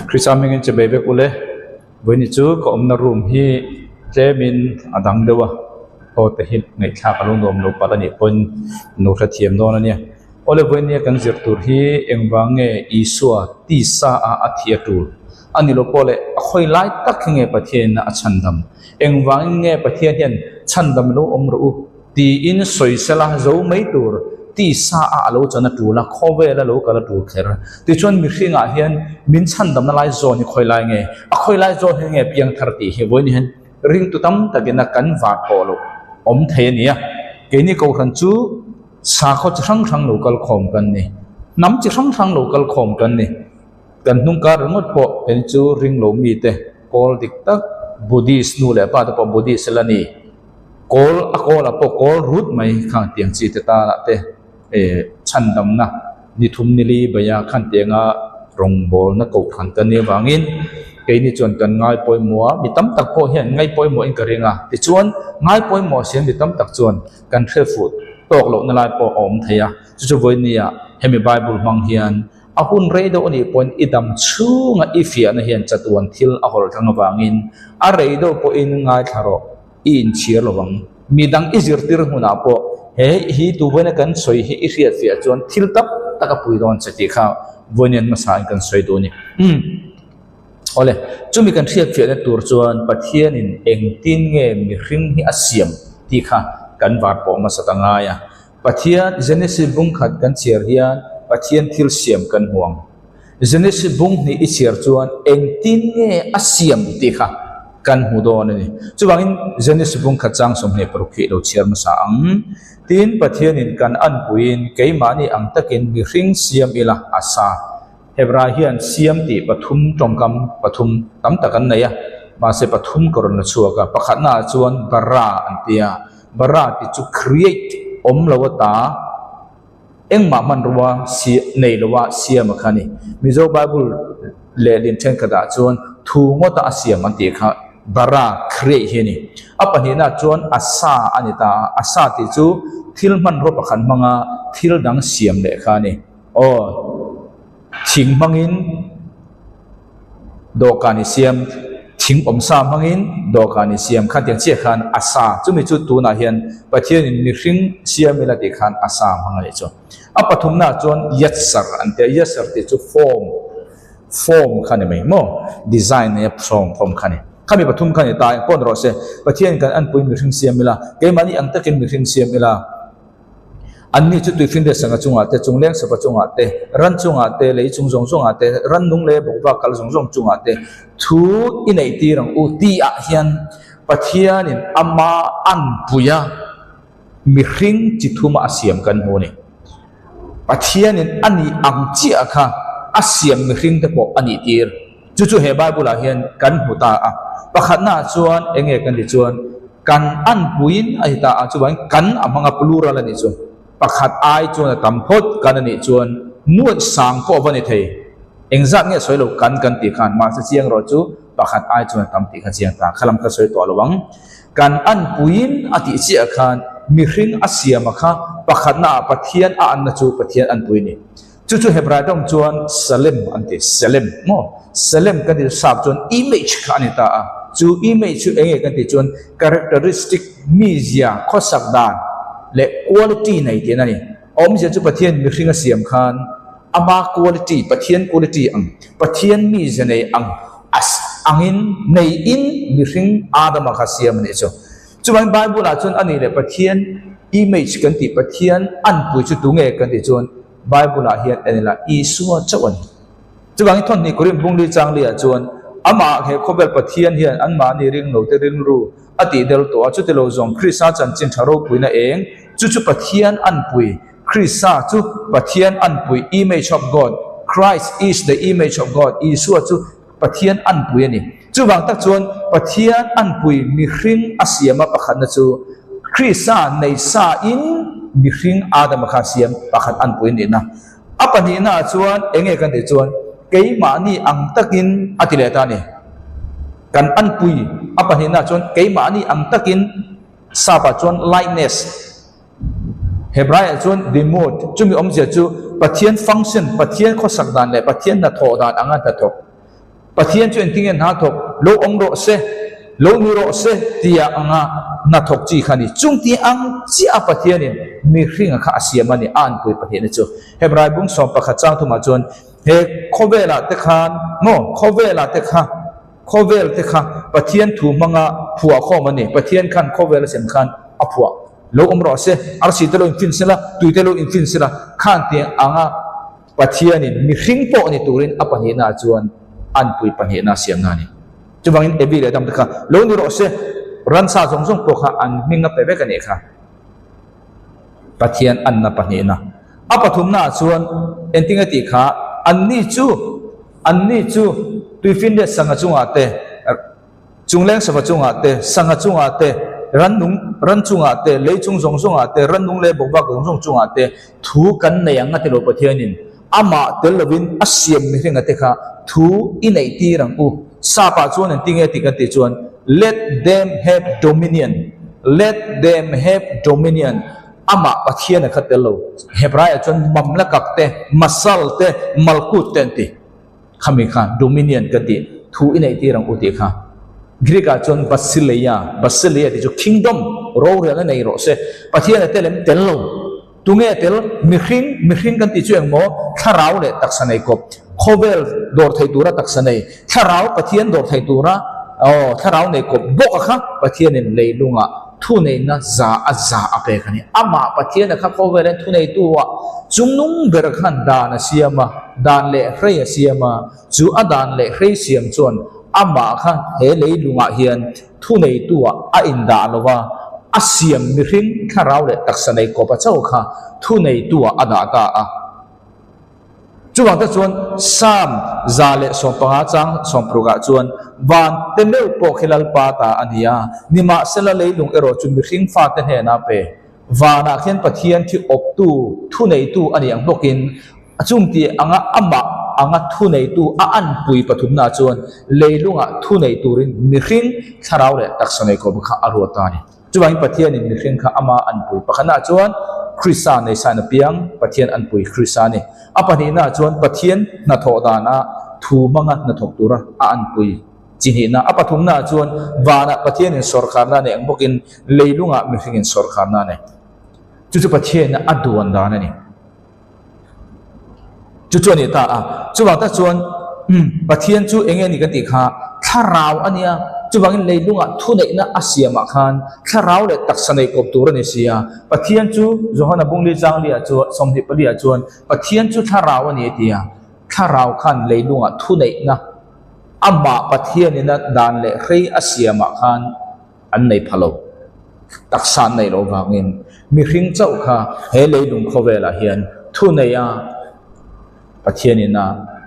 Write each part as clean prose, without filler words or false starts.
Krista hmingin che bei vek ule vawiin chu ka awmna room hi tlemin a dang deuh a aw te hi ngaihthlak a lo nuam lo palh a nih pawhin lo hrethiam dawn a nia. Awle vawiin nia kan zir tur hi engvang nge Isua tisa a a thi a tul a ni lo pawh leh a khawi lai tak hi nge Pathianin a chhandam engvangin nge Pathian hian chhandam lo awm rawh u Tiin sawisela zo mai tur tisa a a lo chan a tul a, khawvel a lo kal a tul kher. Tichuan mihringah hian min chhandamna lai zawn hi khawi lai nge? A khawi lai zawn hi nge piangthar tih hi vawiin hian ringtu tam takin a kan var pawh loh awm thei a ni a. Keini Kohhran chu sakhaw chi hrang hrang lo kal khawm kan ni. Hnam chi hrang hrang lo kal khawm kan ni. Kan hnung kar ringawt pawh keini chu ringlo mite kawl dik tak Buddhist nu leh pa te pawh Buddhist la ni. Kawl a kawlah pawh kawl rut mai khang tiang chi te tanah te eh chhandamna ni thum ni li baia khan tianga rawngbawlna kohhran kan nih avangin keini chuan kan ngai pawimawh a, mi tam tak pawh hian ngai pawimawhin ka ring a, tichuan ngai pawimawh siam mi tam tak chuan kan hre fuh tawk lohna lai pawh a awm thei a, chu chu vawinia hemi Bible hmang hian a hun rei deuh anih pawhin i dam chhunga i fiahna hian chatuan thil a hawlh thlang avangin a rei deuh pawhin ngaithla rawh. I inchhir lo ang. Mi dang i zirtir hmunah pawh he hi tu vawiina kan sawi hi i hriat fiah chuan thil tam tak a pui dawn che tih kha vawiin hmasa in kan sawi duh a ni. Umm. Awle, chumi kan hriat fiahna tur chuan Pathianin engtin nge mihring hi a siam tih kha kan var pawh hmasa ta ngai a. Pathian Genesis bung khat kan chhiar hian Pathian thil siam kan hmu ang. Genesis bung hnih i chhiar chuan engtin nge a siam tih kha kan hmu dawn a ni. Chuvangin Genesis bung khat chang 26 hi lo chhiar hmasa ang. Tin, Pathianin kan anpuiin keimahni ang takin mihring siam ila a sa. Hebrai hian siam tih pathum tawngkam pathum tam tak an nei a, mahse pathum ka rawn la chhuak a. Pakhatnaah chuan bara an ti a, bara tih chu create awm lo ata. Engmah hmanrua nei loa siam a kha ni. Mizo Bible lehlin thenkhatah chuan thu ngawta a siam an tih kha bara, create, hi a ni. A pahnihna chuan a sa a ni ta a, a sa tih chu thil hmanrua pakhat hmanga thil dang siam leh kha a ni. Aw, thing hmangin. Dawhkan i siam, thing awmsa hmangin dawhkan i siam khan tiang chiah khan a sa, chumi chu tunah hian Pathianin mihring siam ila tih khan a sa hmang a nih chu. A pathumnaah chuan Yatsar an ti a, Yatsar tih chu form, form kha ni mai maw, design nei a form, form kha ni. Khami pathum kha ni ta eng pawh ni rawh se, Pathianin kan anpui mihring siam ila, keimahni ang takin mihring siam ila, Anni chu tuifinriat sangha chungah te, chungleng sava chungah te, ran chungah te, lei chung zawng zawngah te, rannung leh bawkva kal zawng zawng chungah te thu i neih tir ang u tihah hian Pathianin ama anpuia mihring chi thuma a siam kan hmu a ni. Pathianin a nih ang chiah kha a siam mihring te pawh a nih tir. Chu chu he Bible ah hian kan hmu ta a. Pakhatnaah chuan eng nge kan ti chuan kan anpuiin a ti ta a, chuvangin kan a hmang a plural a nih chu pakhat ai chuan a tam phawt kan a nih chuan nuaih sang pawh va ni thei. Engzat nge sawi lo kan kan tih khan mahse chiang rawh chu pakhat ai chuan a tam tih kha chiang ta. Khalam ka sawi tawh lo ang. Kan anpuiin a tih chiah khan mihring a siam a kha pakhatnaah Pathian a anna chu Pathian anpui a ni. Chu chu Hebrai tawng chuan Salem an ti, Selem maw? Selem kan tih sap chuan image kha a ni ta a. Chu image chu eng nge kan tih chuan characteristic, mizia, khawsak dan leh quality nei tihna a ni. Awmzia chu Pathian mihring a siam khan ama quality, Pathian quality ang, Pathian mizia nei ang angin neiin mihring Adama kha siam a nih chu. Chuvangin Bible ah chuan a nih leh Pathian image kan tih, Pathian anpui chu tunge kan tih chuan Bible ah hian en ila Isua chauh a ni. Chuvangin thawhnih Korinth bungli changli ah chuan amah he khawvel Pathian hian anmahni ringlo te ringru a tih del tawh a, chuti lo zawng Krista chanchin tha ropuina eng chu chu Pathian anpui, Krista chu Pathian anpui, image of God, Christ is the image of God, Isua chu Pathian anpui a ni. Chuvang tak chuan Pathian anpui mihring a siam a pakhatna chu Krista nei sa in mihring Adama kha siam pakhat anpui nihna. A pahnihna ah chuan eng nge kan tih chuan keimahni ang takin a ti leh ta a ni. Kan anpui a pahnihna ah chuan keimahni ang takin sap ah chuan likeness Hebraiah chuan remote, chumi awmzia chu Pathian function, Pathian khawsak dan leh Pathian hnathawh dan anga hnathawk. Pathian chu engtin nge hna thawk? Lo awm rawh se, lo ni rawh se tia anga hna thawk chi kha a ni. Chung ti ang chiah a Pathianin mihringa kha a siam a ni, a anpui Pathianna chu. Hebrai bung 11 chang thumah chuan he khawvelah te khan maw, khawvelah te kha, khawvel te kha Pathian thu hmanga phuah khawm a ni. Pathian khan khawvel a sem khan a phuah. Lo awm rawh se, arsi te lo infin sela, tui te lo infin sela, khan tiang anga Pathianin mihring pawh ni turin a pahnihnaah chuan anpui pahnihna a siamna a ni. Chuvangin Evi leh Adam te kha lo ni rawh se, ransa zawng zawng pawh kha an hming a pe vek a nih kha. Pathian anna pahnihna. A pathumnaah chuan engtin a tih kha, anni chu, anni chu tuifinriat sangha chungah te, Chungleng sava chungah te, sangha chungah te, rannung ran chungah te, lei chung zawng zawngah te, rannung leh bawkbak zawng zawng chungah te thu kan nei ang a ti lo Pathianin amah tel lovin a siam mihringa te kha thu i neih tir ang u. Sap ah chuan engti nge tih kan tih chuan Let them have dominion, let them have dominion, amah Pathiana kha tel lo. Hebraiah chuan mamlakak te, masal te, malkut te an ti. Khami kha dominion ka tih thu i neih tir ang u tih kha Greek ah chuan basileia, basileia tih chu kingdom, rorelna nei rawh se. Pathian a tel em? Tel lo. Tunge a tel? Mihring, mihring kan tih chu engmaw? Thlarau leh taksa nei kawp. Khawvel dawr thei tura taksa nei. Thlarau Pathian dawr thei tura aw thlarau nei kawp bawk a kha Pathianin leilungah thuneihna za a za a pek a ni. Amah Pathiana kha khawvela thuneitu ah chungnung ber khan dan a siam a, dan leh hrei a siam a, chu a dan leh hrei siam chuan amah kha he leilungah hian thuneitu ah a indah lo va, a siam mihring thlarau leh taksa nei kawpa chauh kha thuneitu ah a dah ta a. Chuvang te chuan Psalm 115 chang sawmparukah chuan, Van te meuh pawh khi Lalpa ta a ni a, nimahsela leilung erawh chu mihring fate hnenah pe. Vanah khian Pathian thi awptu, thuneitu a nih ang bawkin, a chungti anga amah anga thuneitu a anpui pathumnaah chuan leilungah thunei turin mihring thlarau leh taksa nei kawp kha a ruat ta a ni. Chuvangin Pathianin mihring kha ama anpui pakhatnaah chuan Krista nei sain a piang, Pathian anpui Krista a ni. A pahnihnaah chuan Pathian hnathawh dana thu hmanga hnathawk tura a anpui chi hnihna. A pathumnaah chuan vanah Pathianin sawrkharna a nei ang bawkin leilungah mihringin sawrkharna a nei. Chu chu Pathianin a duan dan a ni. Chu chu a ni ta a. Chuvang tak chuan Pathian chu eng nge ni kan tih kha thlarau a nia. Chuvangin leilungah thuneihna a siamah khan thlarau leh taksa nei kawp tur a ni si a. Pathian chu Johana Bungli Changlia chuan 24 ah chuan Pathian chu thlarau a ni a ti a. Thlarau khan leilungah thuneihna amah Pathianina dan leh hrei a siamah khan an nei pha lo. Taksa an neih loh vangin mihring chauh kha he leilung khawvelah hian thu neia Pathianin a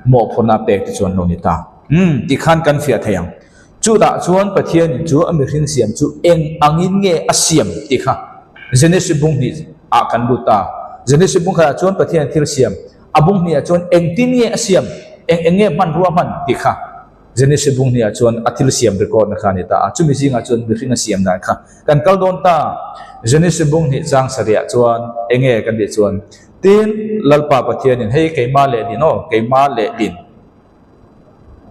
mawhphurhna a pek te chu an lo ni ta. Umm, tikhan kan fiah thei ang. Chutah chuan Pathianin chu a mihring siam chu eng angin nge a siam tih kha Genesis bung hnih ah kan lut ta. Genesis bung khatah chuan Pathianin thil siam, a bung hnih ah chuan engtin nge a siam, eng eng nge hmanrua hman tih kha. Genesis bung hniah chuan a thil siam record na kha a ni ta a, chumi zingah chuan mihring a siam dan kha kan kal dawn ta. Genesis bung hnih chang sarihah chuan eng nge kan tih chuan, Tin, Lalpa Pathianin hei keimah lehlin aw, keimah lehlin,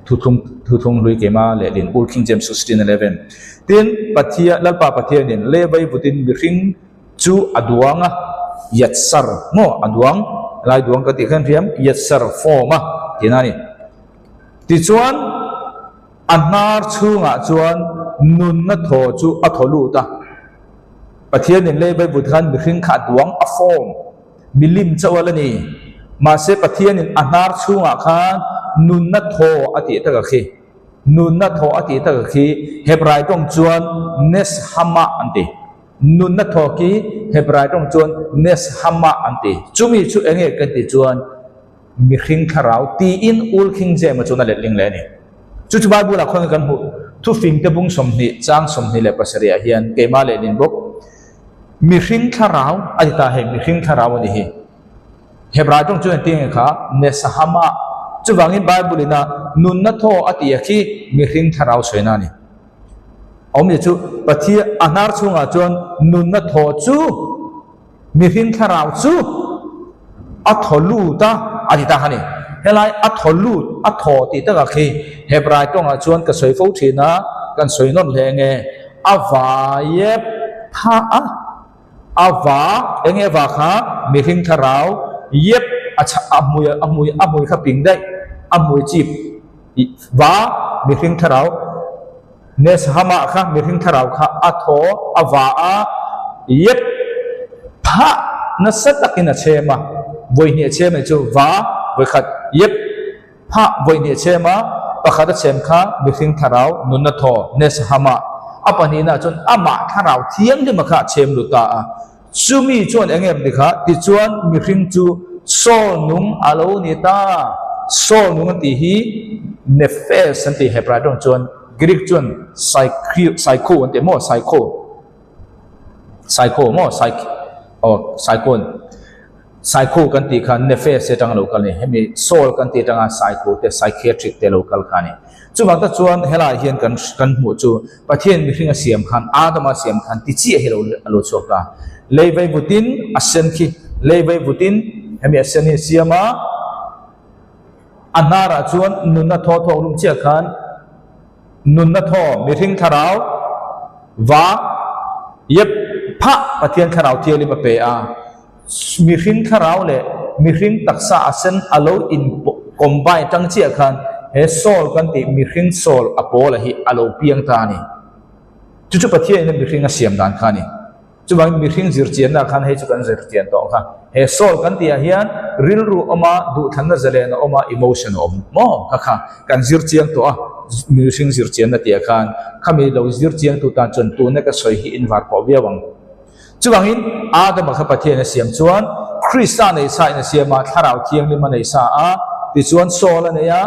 thuthlung thuthlung hlui keimah lehlin, Old King James 16:11, Tin, Pathian Lalpa Pathianin levai vutin mihring chu a duang a, yatsar maw a duang, lai duang ka tih khan hriam, yatsar form a tihna a ni. Tichuan, a hnar chhungah chuan nunna thaw chu a thaw lut a. Pathianin lei vaivut khan mihring kha a duang, a form, milim chauh a la ni. Mahse, Pathianin a hnar chhungah khan nunna thaw a tih tak a khi. Nunna thaw a tih tak a khi Hebrai tawng chuan neshama an ti. Nunna thaw khi Hebrai tawng chuan neshama an ti. Chumi chu enge kan tih chuan Mihring thlarau tiin Ul King James-a chuan a letling leh a ni. Chu chu Bible-ah khawnge kan hmuh thufingte bung 20 chang 27 ah hian keimah lehlin bawk. Mihring thlarau a ti ta hei, mihring thlarau a ni hi. Hebrai tawng chuan engtin nge kha? Nesahama. Chuvangin Bible-in a nunna thaw a tih a khi mihring thlarau sawina a ni. Awmzia chu Pathian a hnar chhungah chuan nunna thaw chu Mihring thlarau chu a thaw lut a, a ti ta kha ni. Helai a thaw lut, a thaw tih takah khi Hebrai tawngah chuan ka sawi fo thin a, kan sawi nawn hle nge? A va yep tha a, a va, enge va kha mihring thlarau yep a chha a hmui a hmui a hmui kha ping daih, a hmui chip va mihring thlarau Neshama kha mihring thlarau kha a thaw a va a, yep phah nasa takin a chhem a, vawi hnih a chhem anih chu va vawi khat yep phah vawi hnih a chhem a, pakhat a chhem kha mihring thlarau nunna thaw Neshama a pahnihna chuan amah thlarau thianghlima kha a chhem lut ta a, chumi chuan eng em ti kha tichuan mihring chu soul nung a lo ni ta, soul nung an tih hi Nephesh an tih Hebrai tawng chuan. Greek chuan psycho an ti maw psycho psycho maw psych aw psycho psycho kan tih khan nephesh atanga lo kal a ni hemi soul kan tih atanga psycho te psychiatric te lo kal kha a ni chuvang tak chuan helaiah hian kan kan hmuh chu Pathian mihring a siam khan Adama siam khan ti chiah hi a lo chhuak ta lei vaivutin a sen khi lei vaivutin hemi a sen hi a siam a. A hnarah chuan nunna thaw thawk lum chiah khan nunna thaw mihring thlarau va yep phah Pathian thlarau thialim a pe a. Mihring thlarau leh mihring taksa a sen a lo in combine tang chiah khan he soul kan tih mihring soul a pawl a hi a lo piang ta a ni. Chu chu Pathian in a mihring a siam dan kha a ni. Chuvangin mihring zirchianna khan hei chu kan zirchian tawh ang kha. He soul kan tihah hian rilru awm a, duhthlanna zalen a awm a, emotion a awm maw kha kha kan zirchiang tawh a, mihring zirchianna tihah khan khami lo zirchiangtu tan chuan tuna ka sawi hi invar pawh viau ang. Chuvangin Adama kha Pathian a siam chuan Krista nei sa in a siam a, Thlarau Thianghlim a nei sa a, tichuan soul a nei a,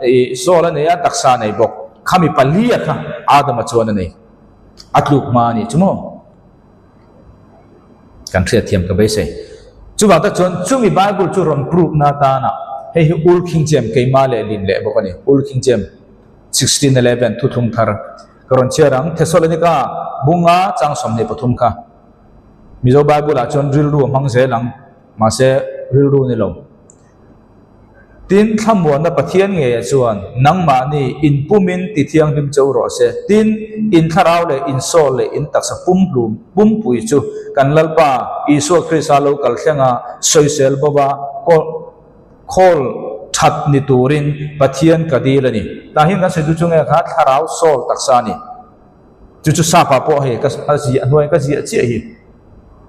ih soul a nei a, taksa a nei bawk. Khami palia kha Adama chuan a nei. A tluk hma a nih chu maw? Kan hriatthiam ka beisei. Chuvang tak chuan chumi Bible chu rawn prove na atana hei hi Old King James keimah leh lin leh bawk a ni. Old King James 1611 thuthlung thar ka rawn chhiar ang. Thessalonica bunga chang 23 kha Mizo Bible ah chuan rilru a hmang zel ang mahse rilru ni lo. Tin, thlamuanna Pathian ngeiah chuan nangmahni in pumin ti thianghlim cheu rawh se. Tin, in thlarau leh in soul leh in taksa pumhlum pumpui chu kan Lalpa Isua Krista lo kal thlenga sawisel bova khawl that ni turin Pathian ka dil a ni. Tah hian kan sawi duh chu nge kha thlarau soul taksa a ni. Chu chu sapa pawh hei ka a ziah hnuai ka ziah chiah hi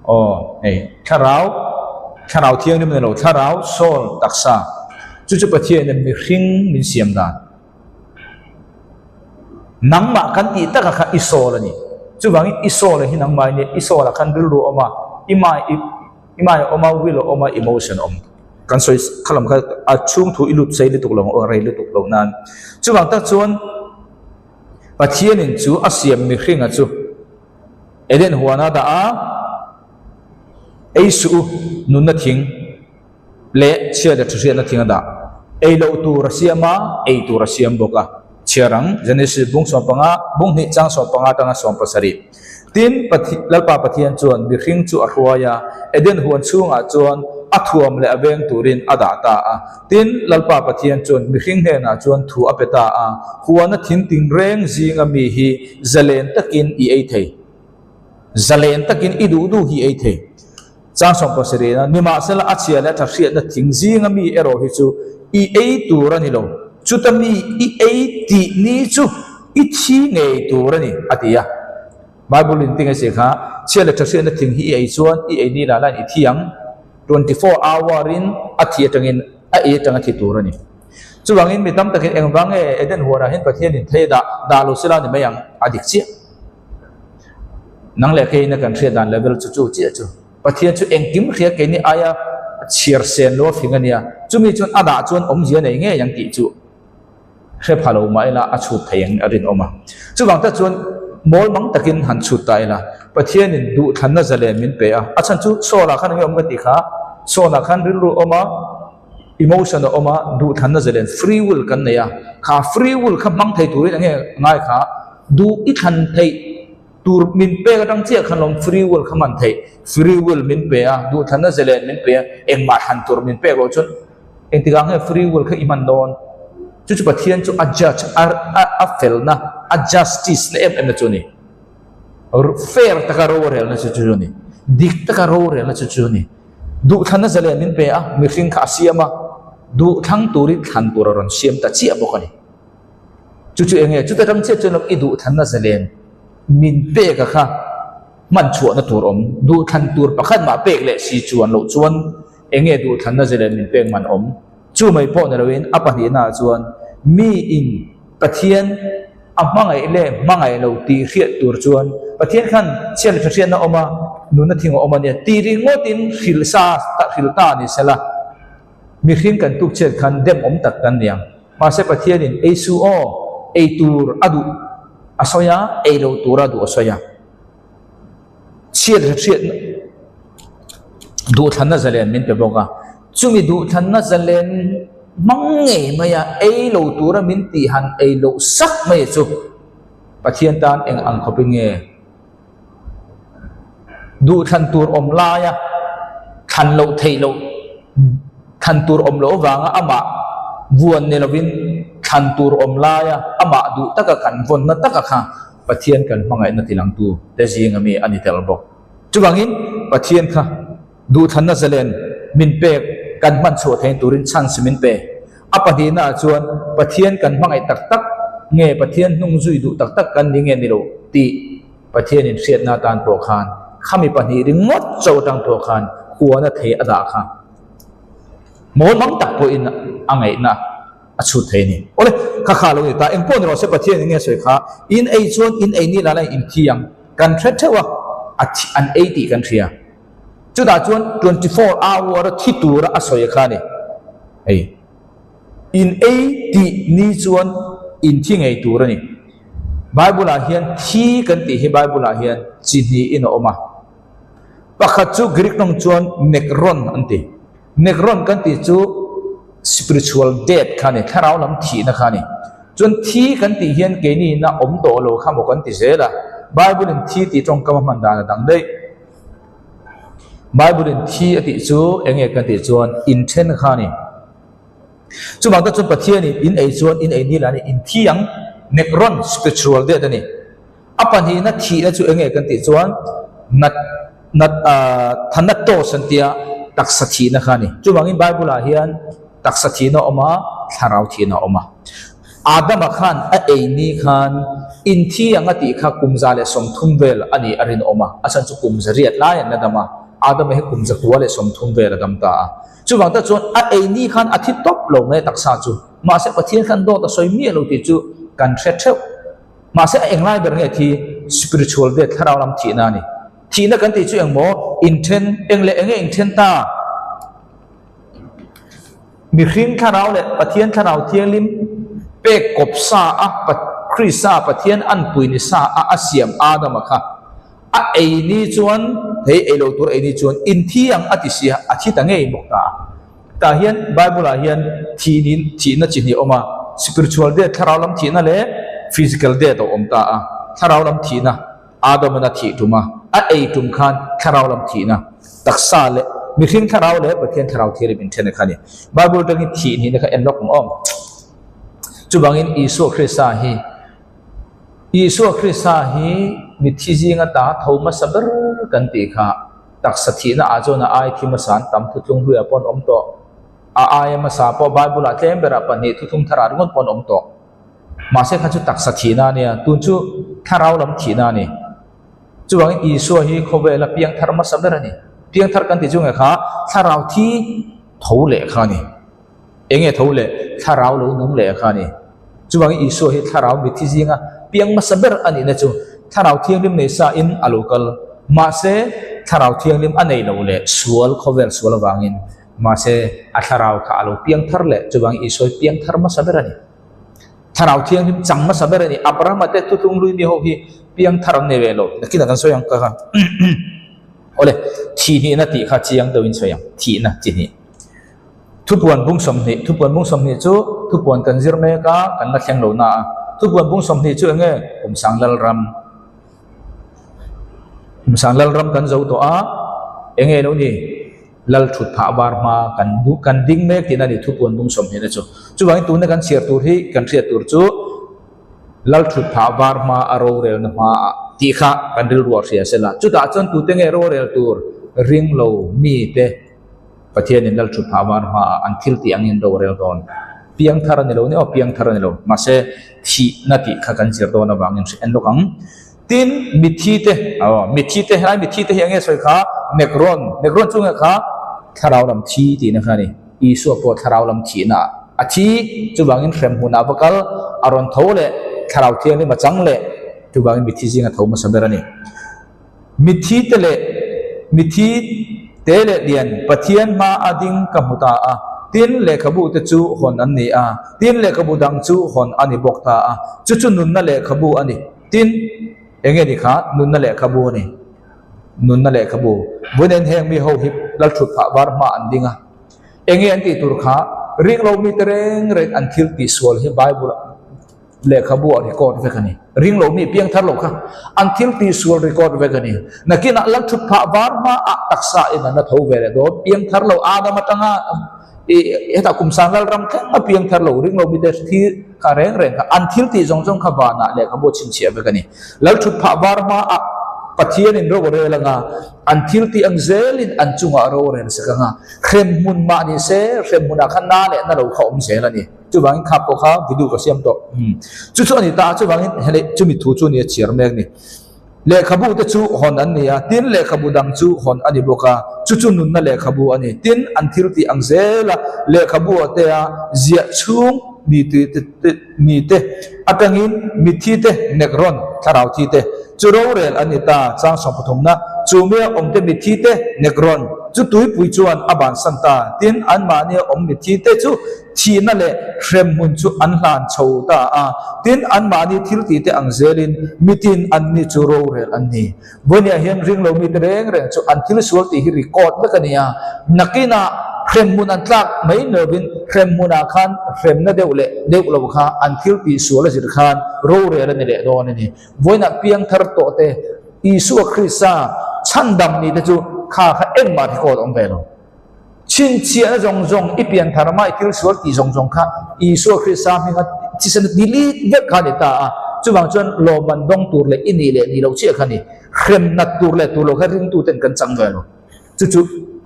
aw hei thlarau thlarau thianghlim a ni lo thlarau soul taksa chu chu Pathian in mihring min siam dan nangmah kan tih taka kha i soul a ni chuvangin i soul a hi nangmah in i soul ah khan rilru a awm a i mind i mind a awm a will a awm a emotion a awm kan sawi khalam kha a chhung thu i lut sei lutuk lo ang rei lutuk lo nan chuvang tak chuan. Pathianin chu a siam mihringa chu Eden huana dah a, ei suh u, nunna thing leh chhia leh thahriatna thing a dah. Ei loh tur a siam a, ei tur a siam bawk a. Chhiar ang, Genesis bung 15, bung hnih chang 15 atanga 17. Tin, Lalpa Pathian chuan mihring chu a hruai a, Eden huan chhungah chuan a thuam leh a veng turin a dah ta a. Tin, Lalpa Pathian chuan mihring hnenah chuan thu a pe ta a, Huana thing tingreng zinga mi hi zalen takin i ei thei. Zalen takin i duh duh hi i ei thei. Chang 70 a, Nimahsela a chhia leh a tha hriatna thing zinga mi erawh hi chu i ei tur a ni lo. Chuta mi i ei tih ni chu i thi ngei tur a ni, a ti a. Bible in tinge si kha, chhia leh tha hriatna thing hi i ei chuan i ei ni lah lain i thi ang. 24 hour in a thi atangin a ei atanga thi tur a ni. Chuvangin mi tam takin engvang nge Eden huanah hian Pathian in thei dah dah lo sela ni mai ang a dik chiah. Nang leh keiin a kan hriat dan level chu chu chiah chu. Pathian chu engkim hria keini aia chhiar sen lo a fing a nia. Chumi chuan a dah chuan awmzia nei ngei ang tih chu hre pha lo mah ila a chhut thei ang a rinawm a. Chuvang tak chuan mawl mang takin han chhut ta ila Pathianin duhthlanna zalen min pe a. A chhan chu Saul-ah khan enge awm ka tih kha, Saul-ah khan rilru a awm a, emotion a awm a, duhthlanna zalen free will kan nei a. Kha free will kha hmang thei turin enge ngai kha duh i thlan theih tur min pek atang chiah khan lawm free will kha hman theih. Free will min pe a, duhthlanna zalen min pe a, engmah thlan tur min pek loh chuan. Engtikah nge free will kha i hman dawn? Chu chu Pathian chu a judge, a a felna, a justice na em em na chu a ni. Fair taka rorelna chu chu a ni. Dik taka rorelna chu chu a ni. Duhthlanna zalen min pe a, mihring kha a siam a, duhthlang turin thlan tur a rawn siam ta chiah bawk a ni. Chu chu eng nge? Chuta ram chiah chuan i duhthlanna zalen min pek a kha hman chhuahna tur awm. Duhthlan tur pakhat mah pek leh si chuan loh chuan eng nge duhthlanna zalen min pek man awm? Chu mai pawh ni loin a pahnihnaah chuan miin Pathian a hmangaih leh hmangaih lo tih hriat tur chuan Pathian khan chhiat leh hriatna awm a, nunna thing a awm a nia tih ringawtin hrilh sa hrilh ta a ni sela. Mihring kan tuk chhiat khan dem awm tak kan ni ang. Mahse Pathianin ei su aw, ei tur a duh a sawi a, ei lo tur a duh a sawi a. Chhiat leh hriatna duhthlanna zalen min pe bawk a. Chumi duhthlanna zalen hmang ngei maia ei lo tura min tih han ei loh sak mai chu Pathian tan eng ang khawpin nge duhthlan tur awm laia thlan loh theih loh thlan tur awm loh avanga amah vuan ni lovin thlan tur awm laia amah duh taka kan vawnna taka kha Pathian kan hmangaihna tilangtu te zinga mi a ni tel bawk. Chuvangin Pathian kha duhthlanna zalen min pek kan hman chhuah theih turin chance min pe. A pahnihna ah chuan Pathian kan hmangaih tak tak nge Pathian hnung zui duh tak tak kan ni nge ni lo tih Pathianin hriatna atan pawh khan khami pahnih ringawt cho atang pawh khan huana thei a dah kha mawl mang tak pawhin a ngaihna a chhut thei a ni. Awle, kha kha lo ni ta, engpawh ni rawh se Pathianin nge sawi kha in ei chuan in ei ni lah la in thi ang kan hre theuh a, a thi an ei tih kan hria. Chutah chuan 24 hour a thi tura a sawi kha a ni. Hei, in ei tih ni chuan in thi ngei tur a ni. Bible ah hian thi kan tih hi Bible ah hian chi hnihin a awm a. Pakhat chu Greek tawng chuan nekron an ti. Nekron kan tih chu spiritual death kha a ni, thlarau lam thihna kha a ni. Chuan thi kan tih hian keini ina awm tawh lo kha maw kan ti zel a. Bible in thi tih tawngkam a hman dan a dang daih. Bible in thi a tih chu eng nge kan tih chuan inthen kha a ni. Chuvang tak chuan Pathian in in ei chuan in ei nil a ni, in thi ang, nekron, spiritual death a ni. A pahnihna thihna chu eng nge kan tih chuan nat nat ah thanatos an tia taksa thihna kha a ni. Chuvangin Bible ah hian taksa thihna a awm a, thlarau thihna a awm a. Adama khan a ei ni khan inthi ang a tih kha kum 130 vel a nih a rinawm a, a chhan chu kum zariat lai an la dam a, Adama hi kum 130 vel a dam ta a. Chuvang tak chuan a ei ni khan a thi tawp lo mai a taksa chu. Mahse Pathian khan dawt a sawi miah lo tih chu kan hre theuh. Mahse a englai ber nge thi? Spiritual death, thlarau lam thihna a ni. Thihna kan tih chu engmaw? Inthen, eng leh enge inthen ta? Mihring thlarau leh Pathian thlarau thianghlim pek kawp sa a Krista Pathian anpui ni sa a a siam Adama kha a ei ni chuan hei ei lo tur ei ni chuan inthi ang a ti sia a thi ta ngei bawk ta a. Tah hian Bible ah hian thih ni thihna chi hnih a awm a, spiritual death thlarau lam thihna leh physical death a awm ta a, thlarau lam thihna. Adamana thih tum a, a ei tum khan thlarau lam thihna, taksa leh mihring thlarau leh Pathian thlarau thianghlim inthen kha a ni. Bible atangin thih nihna kha en lawk ang awm. Chuvangin Isua Krista hi Isua Krista hi mitthi zinga ta tho hmasa ber kan tih kha taksa thihna ah chuan a ai thi hmasa an tam thutlung hluiah pawh an awm tawh. A aia hmasa pawh Bible ah tlem berah pahnih thuthum tharah ringawt pawh an awm tawh. Mahse kha chu taksa thihna a nia, tun chu thlarau lam thihna a ni. Chuvangin Isua hi khawvela piangthar hmasa ber a ni. Piangthar kan tih chu nge kha thlarau thi tho leh kha a ni. Eng nge tho leh? Thlarau lo nung leh kha a ni. Chuvangin Isua hi thlarau mithi zinga piang hmasa ber a nihna chu thlarau thianghlim nei sa in a lo kal. Mahse thlarau thianghlim a nei lo leh sual khawvel sual avangin mahse a thlarau kha a lo piangthar leh. Chuvangin Isua hi piangthar hmasa ber a ni. Thlarau Thianghlim chang hmasa ber a ni. Abrahama te thutlung hlui mi ho hi piangthar an nei ve lo. Nakinah kan sawi ang ka kha. Awle, thihnihna tih kha chiang deuhin sawi ang. Thihna chi hnih. Thupuan bung 20, Thupuan bung 20 chu thupuan kan zir mek a, kan la thleng lo na a. Thupuan bung 20 chu eng nge? Kumsang Lalram. Kumsang Lalram kan zo tawh a, eng nge lo ni? Lal thut phah var hma kan kan ding mek tihna a ni thupuan bung sawmhnihna chu. Chuvangin tuna kan chhiar tur hi kan hriat tur chu Lal thut phah var hma a rorelna hmaah tih kha kan rilruah hria se la. Chutah chuan tute nge rorel tur ring lo mite Pathianin Lal thut phah var hmaah an thil tih angin rorel dawn. Piangthar a ni lo ni aw piangthar a ni lo. Mahse thihna tih kha kan zir dawn avangin hre en lawk ang. Tin, mitthi te, aw, mitthi te, helai mitthi te hi eng nge sawi kha? Nekron, Nekron chu nge kha? Thlarau lam thi tihna kha a ni. Isua pawh thlarau lam thihna a thi, chuvangin hremhmunah a va kal, a rawn tho leh, thlarau thianghlim a chang leh, chuvangin mitthi zinga tho hmasa ber a ni. Mitthi te leh mitthi te leh lian Pathian hma a ding ka hmu ta a, tin lehkhabu te chu hawn an ni a, tin lehkhabu dang chu hawn a ni bawk ta a, chu chu nunna lehkhabu a ni. Tin, eng nge ni kha nunna lehkhabu a ni? Nunna lehkhabu. Vawiin heng mi ho hi lalthut phah var hma an ding a. Eng nge an tih tur kha? Ring lo mite reng reng an thil tih sual hi Bible lehkhabu ah record vek a ni. Ring lo mi piang thar lo kha an thil tih sual record vek a ni. Nakinah lalthut phah var hma ah taksa in an la tho ve leh dawn. Piang thar lo Adam atanga I hetah kum sang lal ram thleng a piang thar lo ring lo mite thi kha reng reng kha an thil tih zawng zawng kha vanah lehkhabu a chhinchhiah vek a ni. Lal thut phah var hmaah Pathianin ro a rel anga an thil tih ang zelin an chungah ro a rel sak anga hremhmun mah ni se hremhmunah khan na leh na lo kha awm zel a ni. Chuvangin kha pawh kha video ka siam tawh. Chu chu a ni ta a chuvangin helei chumi thu chu a ni a chhiar mek ni. Lehkhabu te chu hawn an ni a, tin lehkhabu dang chu hawn a ni bawk a, chu chu nunna lehkhabu a ni. Tin, an thil tih ang zela lehkhabu ah te a ziah chhung ni ni te atangin mitthi te nek rawn thlarau thi te chu rorel an ni ta. Chang sawmpathumna, Chu mia awm te mitthi te nek rawn chu tuipui chuan a bansan ta. Tin, anmahnia awm mitthi te chu Thihna leh hremhmun chu an hlan chho ta a, tin anmahni thil tihte ang zelin mitin anni chu rorel an ni. Vawinia hian ringlo mite reng reng chu an thil sual tih hi record vek a ni a, nakinah hremhmun an tlak mai lovin hremhmunah khan hremna deuh leh deuh lo kha an thil tih sual a zir khan rorel a ni leh dawn a ni. Vawiinah piangthar tawh te, Isua Krista chhandam ni te chu kha kha engmah record a awm ve lo. Chhinchhiahna zawng zawng, i pian thar hma i thil sual tih zawng zawng kha Isua Krista hminga thisen delete vek kha a ni ta a. Chuvang chuan lawmman dawng tur leh i nih leh nih loh chiah kha a ni. Hremnat tur leh tur loh kha ringtuten kan chang ve lo. Chu chu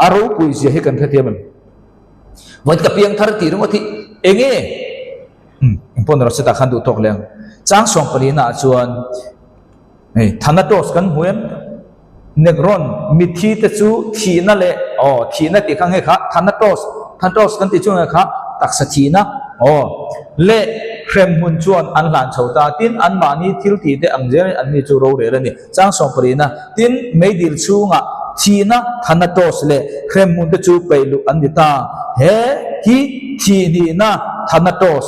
a ropui zia hi kan hrethiam em? Vawiin ka piang thar tih ringawt hi eng nge? Umm, engpawh ni rawh se tah khan duh tawk leh ang. Chang sawng palina ah chuan. Hei, Thanatos kan hmu em? Negron, mitthi te chu thihna leh, aw, thihna tih kha nge kha? Thanatos, Thanatos kan tih chu nge kha? Taksa thihna, aw, leh hremhmun chuan an hlan chho ta. Tin, anmahni thil tih te ang zelin anni chu rorel a ni. Chang sawmparihna, tin, meidil chhungah thihna, Thanatos leh hremhmun te chu peih luh an ni ta. He hi thihnihna, Thanatos.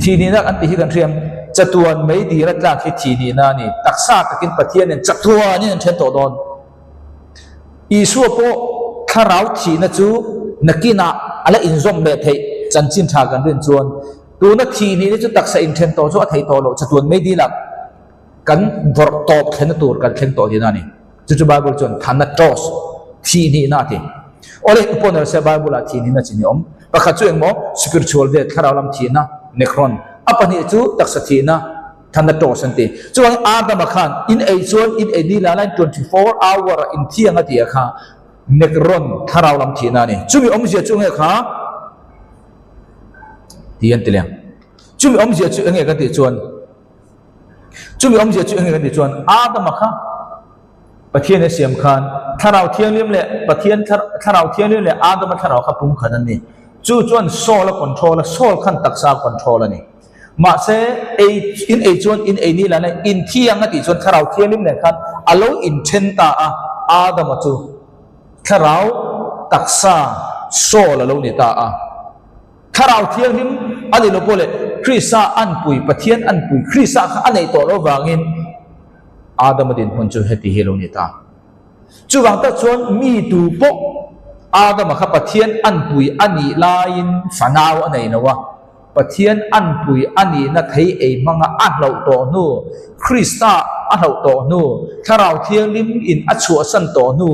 Thihnihna kan tih hi kan hriam, chatuan mei dil a tlak hi thihnihna a ni. Taksa takin Pathianin chatuanin an then tawh dawn. Isua pawh thlarau thihna chu nakinah a la inzawm leh theih chanchin tha kan rin chuan tuna thihnihna chu taksa inthen tawh chu a theih tawh loh chatuan mei dilah kan vawrh tawp thlenna tur kan thleng tawh tihna a ni. Chu chu Bible chuan Thanatos, thihnihna a ti. Awle, pawh nel se Bible ah thihnihna chi ni awm. Pakhat chu engmaw? Spiritual death, thlarau lam thihna, Necron. A pahnih chu taksa thihna, Thanatos an ti. Chuvangin Adama khan in ei chuan in ei ni la lain 24 hour ah in thiang a ti a kha Necron, thlarau lam thihna a ni. Chumi awmzia chu enge kha? Ti an ti leng. Chumi awmzia chu enge kan tih chuan Chumi awmzia chu enge kan tih chuan Adama kha Pathian a siam khan Thlarau Thianghlim leh Pathian Thlarau Thianghlim leh Adama thlarau kha pumkhat an ni. Chu chuan soul a control a, soul khan taksa a control a ni. Mahse ei in ei chuan in ei ni lana in thiang a tih chuan Thlarau Thianghlim nen khan a lo inthen ta a, Adama chu thlarau taksa soul a lo ni ta a. Thlarau Thianghlim a ni lo pawh leh Krista anpui, Pathian anpui, Krista kha a neih tawh loh vangin Adama dinhmun chu heti hi a lo ni ta. Chuvang tak chuan mi tu pawh Adama kha Pathian anpui a nih laiin fanau a nei lo a, Pathian anpui a nihna thei ei hmanga a hlauh tawh hnu, Krista a hlauh tawh hnu, Thlarau Thianghlim in a chhuahsan tawh hnu,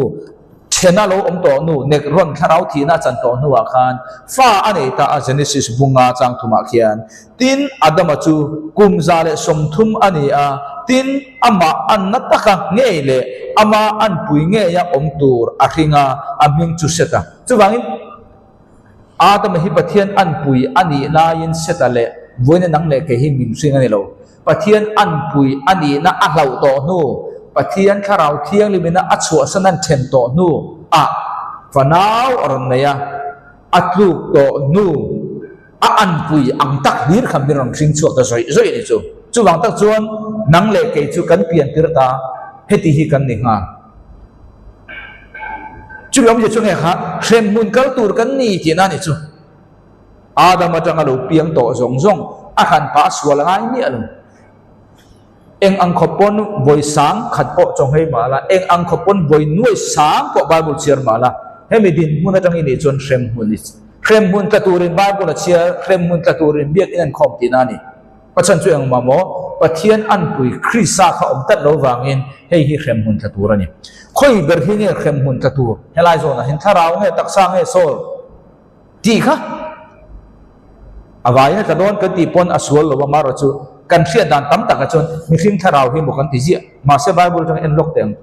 Thena lo awm tawh hnu, Nekron thlarau thihna a chan tawh hnuah khan fa a nei ta a, Genesis bunga chang thumah khian. Tin, Adama chu kum 130 a ni a, tin, amah anna taka ngei leh ama anpui ngeia awm tur a hring a, a hming chu Seta. Chuvangin, Adama hi Pathian anpui a nih laiin Seta leh vawiina nang leh kei hi min hring a ni lo. Pathian anpui a nihna a hlauh tawh hnu, Pathian Thlarau Thianghlimina a chhuahsan an then tawh hnu ah fanau a rawn nei a, a tluk tawh hnu a anpui ang tak hlir kha min rawn hring chhuak ta zawih zawih a ni chu. Chuvang tak chuan nang leh kei chu kan pian tir ta, heti hi kan ni nghal. Chumi awmzia chu nge kha hremhmun kal tur kan ni tihna a ni chu. Adam atanga lo piang tawh zawng zawng a hran pah sual a ngai miah lo. Eng ang khawp pawn vawi sang khat pawh chawnghei mah la, eng ang khawp pawn vawi nuai sang pawh Bible chhiar mah la, hemi dinhmun atang i nih chuan hremhmun i hremhmun tla turin Bible a chhiar, hremhmun tla turin biakin an khawm tihna a ni. Pachhan chu engmah maw? Pathian anpui Krista kha awm tlat lo vangin hei hi hremhmun tla tur a ni. Khawi ber hi nge hremhmun tla tur? Helai zawnah hian thlarau nge taksa nge soul tih kha a vaiin a tla dawn kan tih pawn a sual lo a, marawh chu kan hriat dan tam takah chuan mihring thlarau hi maw kan ti ziah. Mahse Bible atanga en lawk teh ang.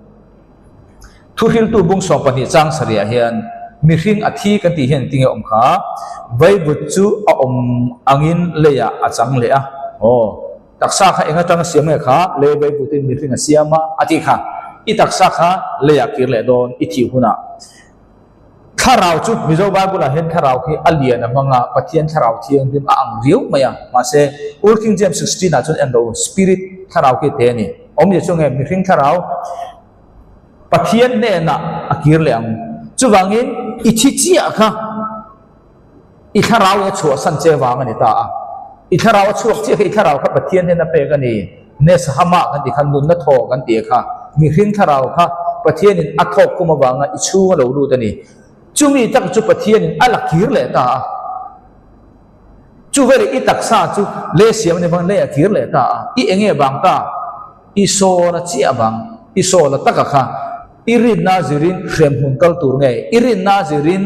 Thuhriltu bung 12 chang sarihah hian mihring a thi kan tih hian engtinge awm kha? Vaivut chu a awm angin leiah a chang leh a. Aw, taksa kha eng atanga siam nge kha? Lei vaivutin mihring a siam a, a tih kha. I taksa kha leiah kir leh dawn i thih hunah. Thlarau chu Mizo Bible-ah hian thlarau khi a lian a hmang a, Pathian thlarau thianghlim a ang riau mai a. Mahse, Old King James 16 ah chuan en ro, Spirit, thlarau khi te a ni. Awmzia chu nge mihring thlarau Pathian hnenah a kir leh ang. Chuvangin i thi chiah kha i thlarau in a chhuahsan che vang a ni ta a. I thlarau a chhuak chiah kha i thlarau kha Pathian hnena pek a ni. Neshama kan tih kha nunna thaw kan tih kha mihring thlarau kha Pathianin a thawk kum avanga i chhung a lo lut a ni. Chumi tak chu Pathianin a la kir leh ta a. Chu veleh i taksa chu lei siam a ni vang lei a kir leh ta a. I enge vang ta? I sawn a chiah vang. I sawn a taka kha i rinna zirin hremhmun kal tur nge? I rinna zirin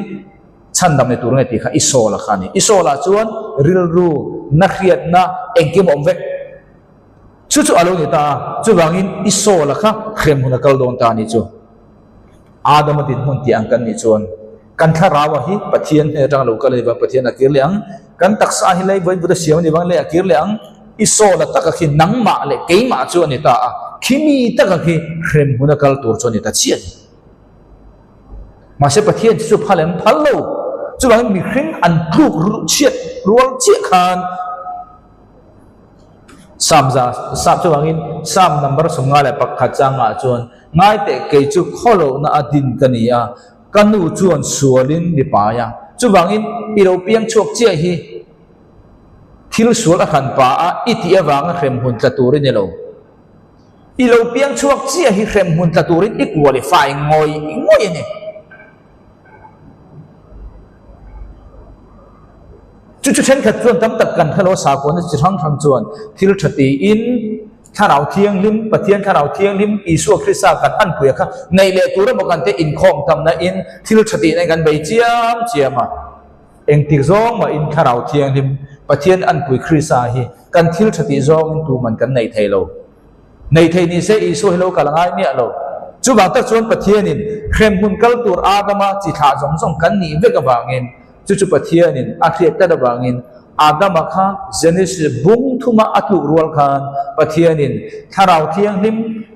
chhandam ni tur nge tih kha i sawl a kha a ni. I sawlah chuan rilru, na hriatna engkim a awm vek. Chu chu a lo ni ta a, chuvangin i sawl a kha hremhmun a kal dawn ta a ni chu. Adama dinhmun tih ang kan nih chuan kan thlarau hi Pathian hnen atanga lo kal a ni vang Pathian a kir leh ang, kan taksa hi lei vawi but a siam a ni vang lei a kir leh ang, i sawl a taka khi nangmah leh keimah chu a ni ta a, khimi taka khi hremhmun a kal tur chu a ni ta chiah a ni. Mahse Pathian chu chu phal em? Phal lo. Chuvangin mihring an tluk chhiat rual chiah khan Psalm za Psalm chuvangin Psalm number 51 changah chuan ngai teh kei chu khawlohna a din ka ni a, ka nu chuan sualin mi pai a. Chuvangin i lo piang chhuak chiah hi thil sual a hran pa a, i tih avanga hremhmun tla tur i ni lo. I lo piang chhuak chiah hi hremhmun tla turin i qualify ngawih ngawih a ni. Chu chu thenkhat chuan tam tak kan hre lo a, sakawna chi hrang hrang chuan thil tha tiin Thlarau Thianghlim, Pathian Thlarau Thianghlim, Isua Krista kan anpuia kha neih leh tur emaw kan te inkhawm tamna in thil tha tihna in kan bei chiam chiam a. Engtik zawng mahin Thlarau Thianghlim, Pathian anpui Krista hi kan thil tha tih zawngin tuman kan nei thei lo. Nei thei ni se Isua hi lo kal a ngai miah lo. Chuvang tak chuan Pathianin hremhmun kal tur Adama chi thlah zawng zawng kan nih vek avangin chu chu Pathianin a hriat tlat avangin Adama kha Genesis bung thuma a tluk rual khan Pathianin Thlarau Thianghlim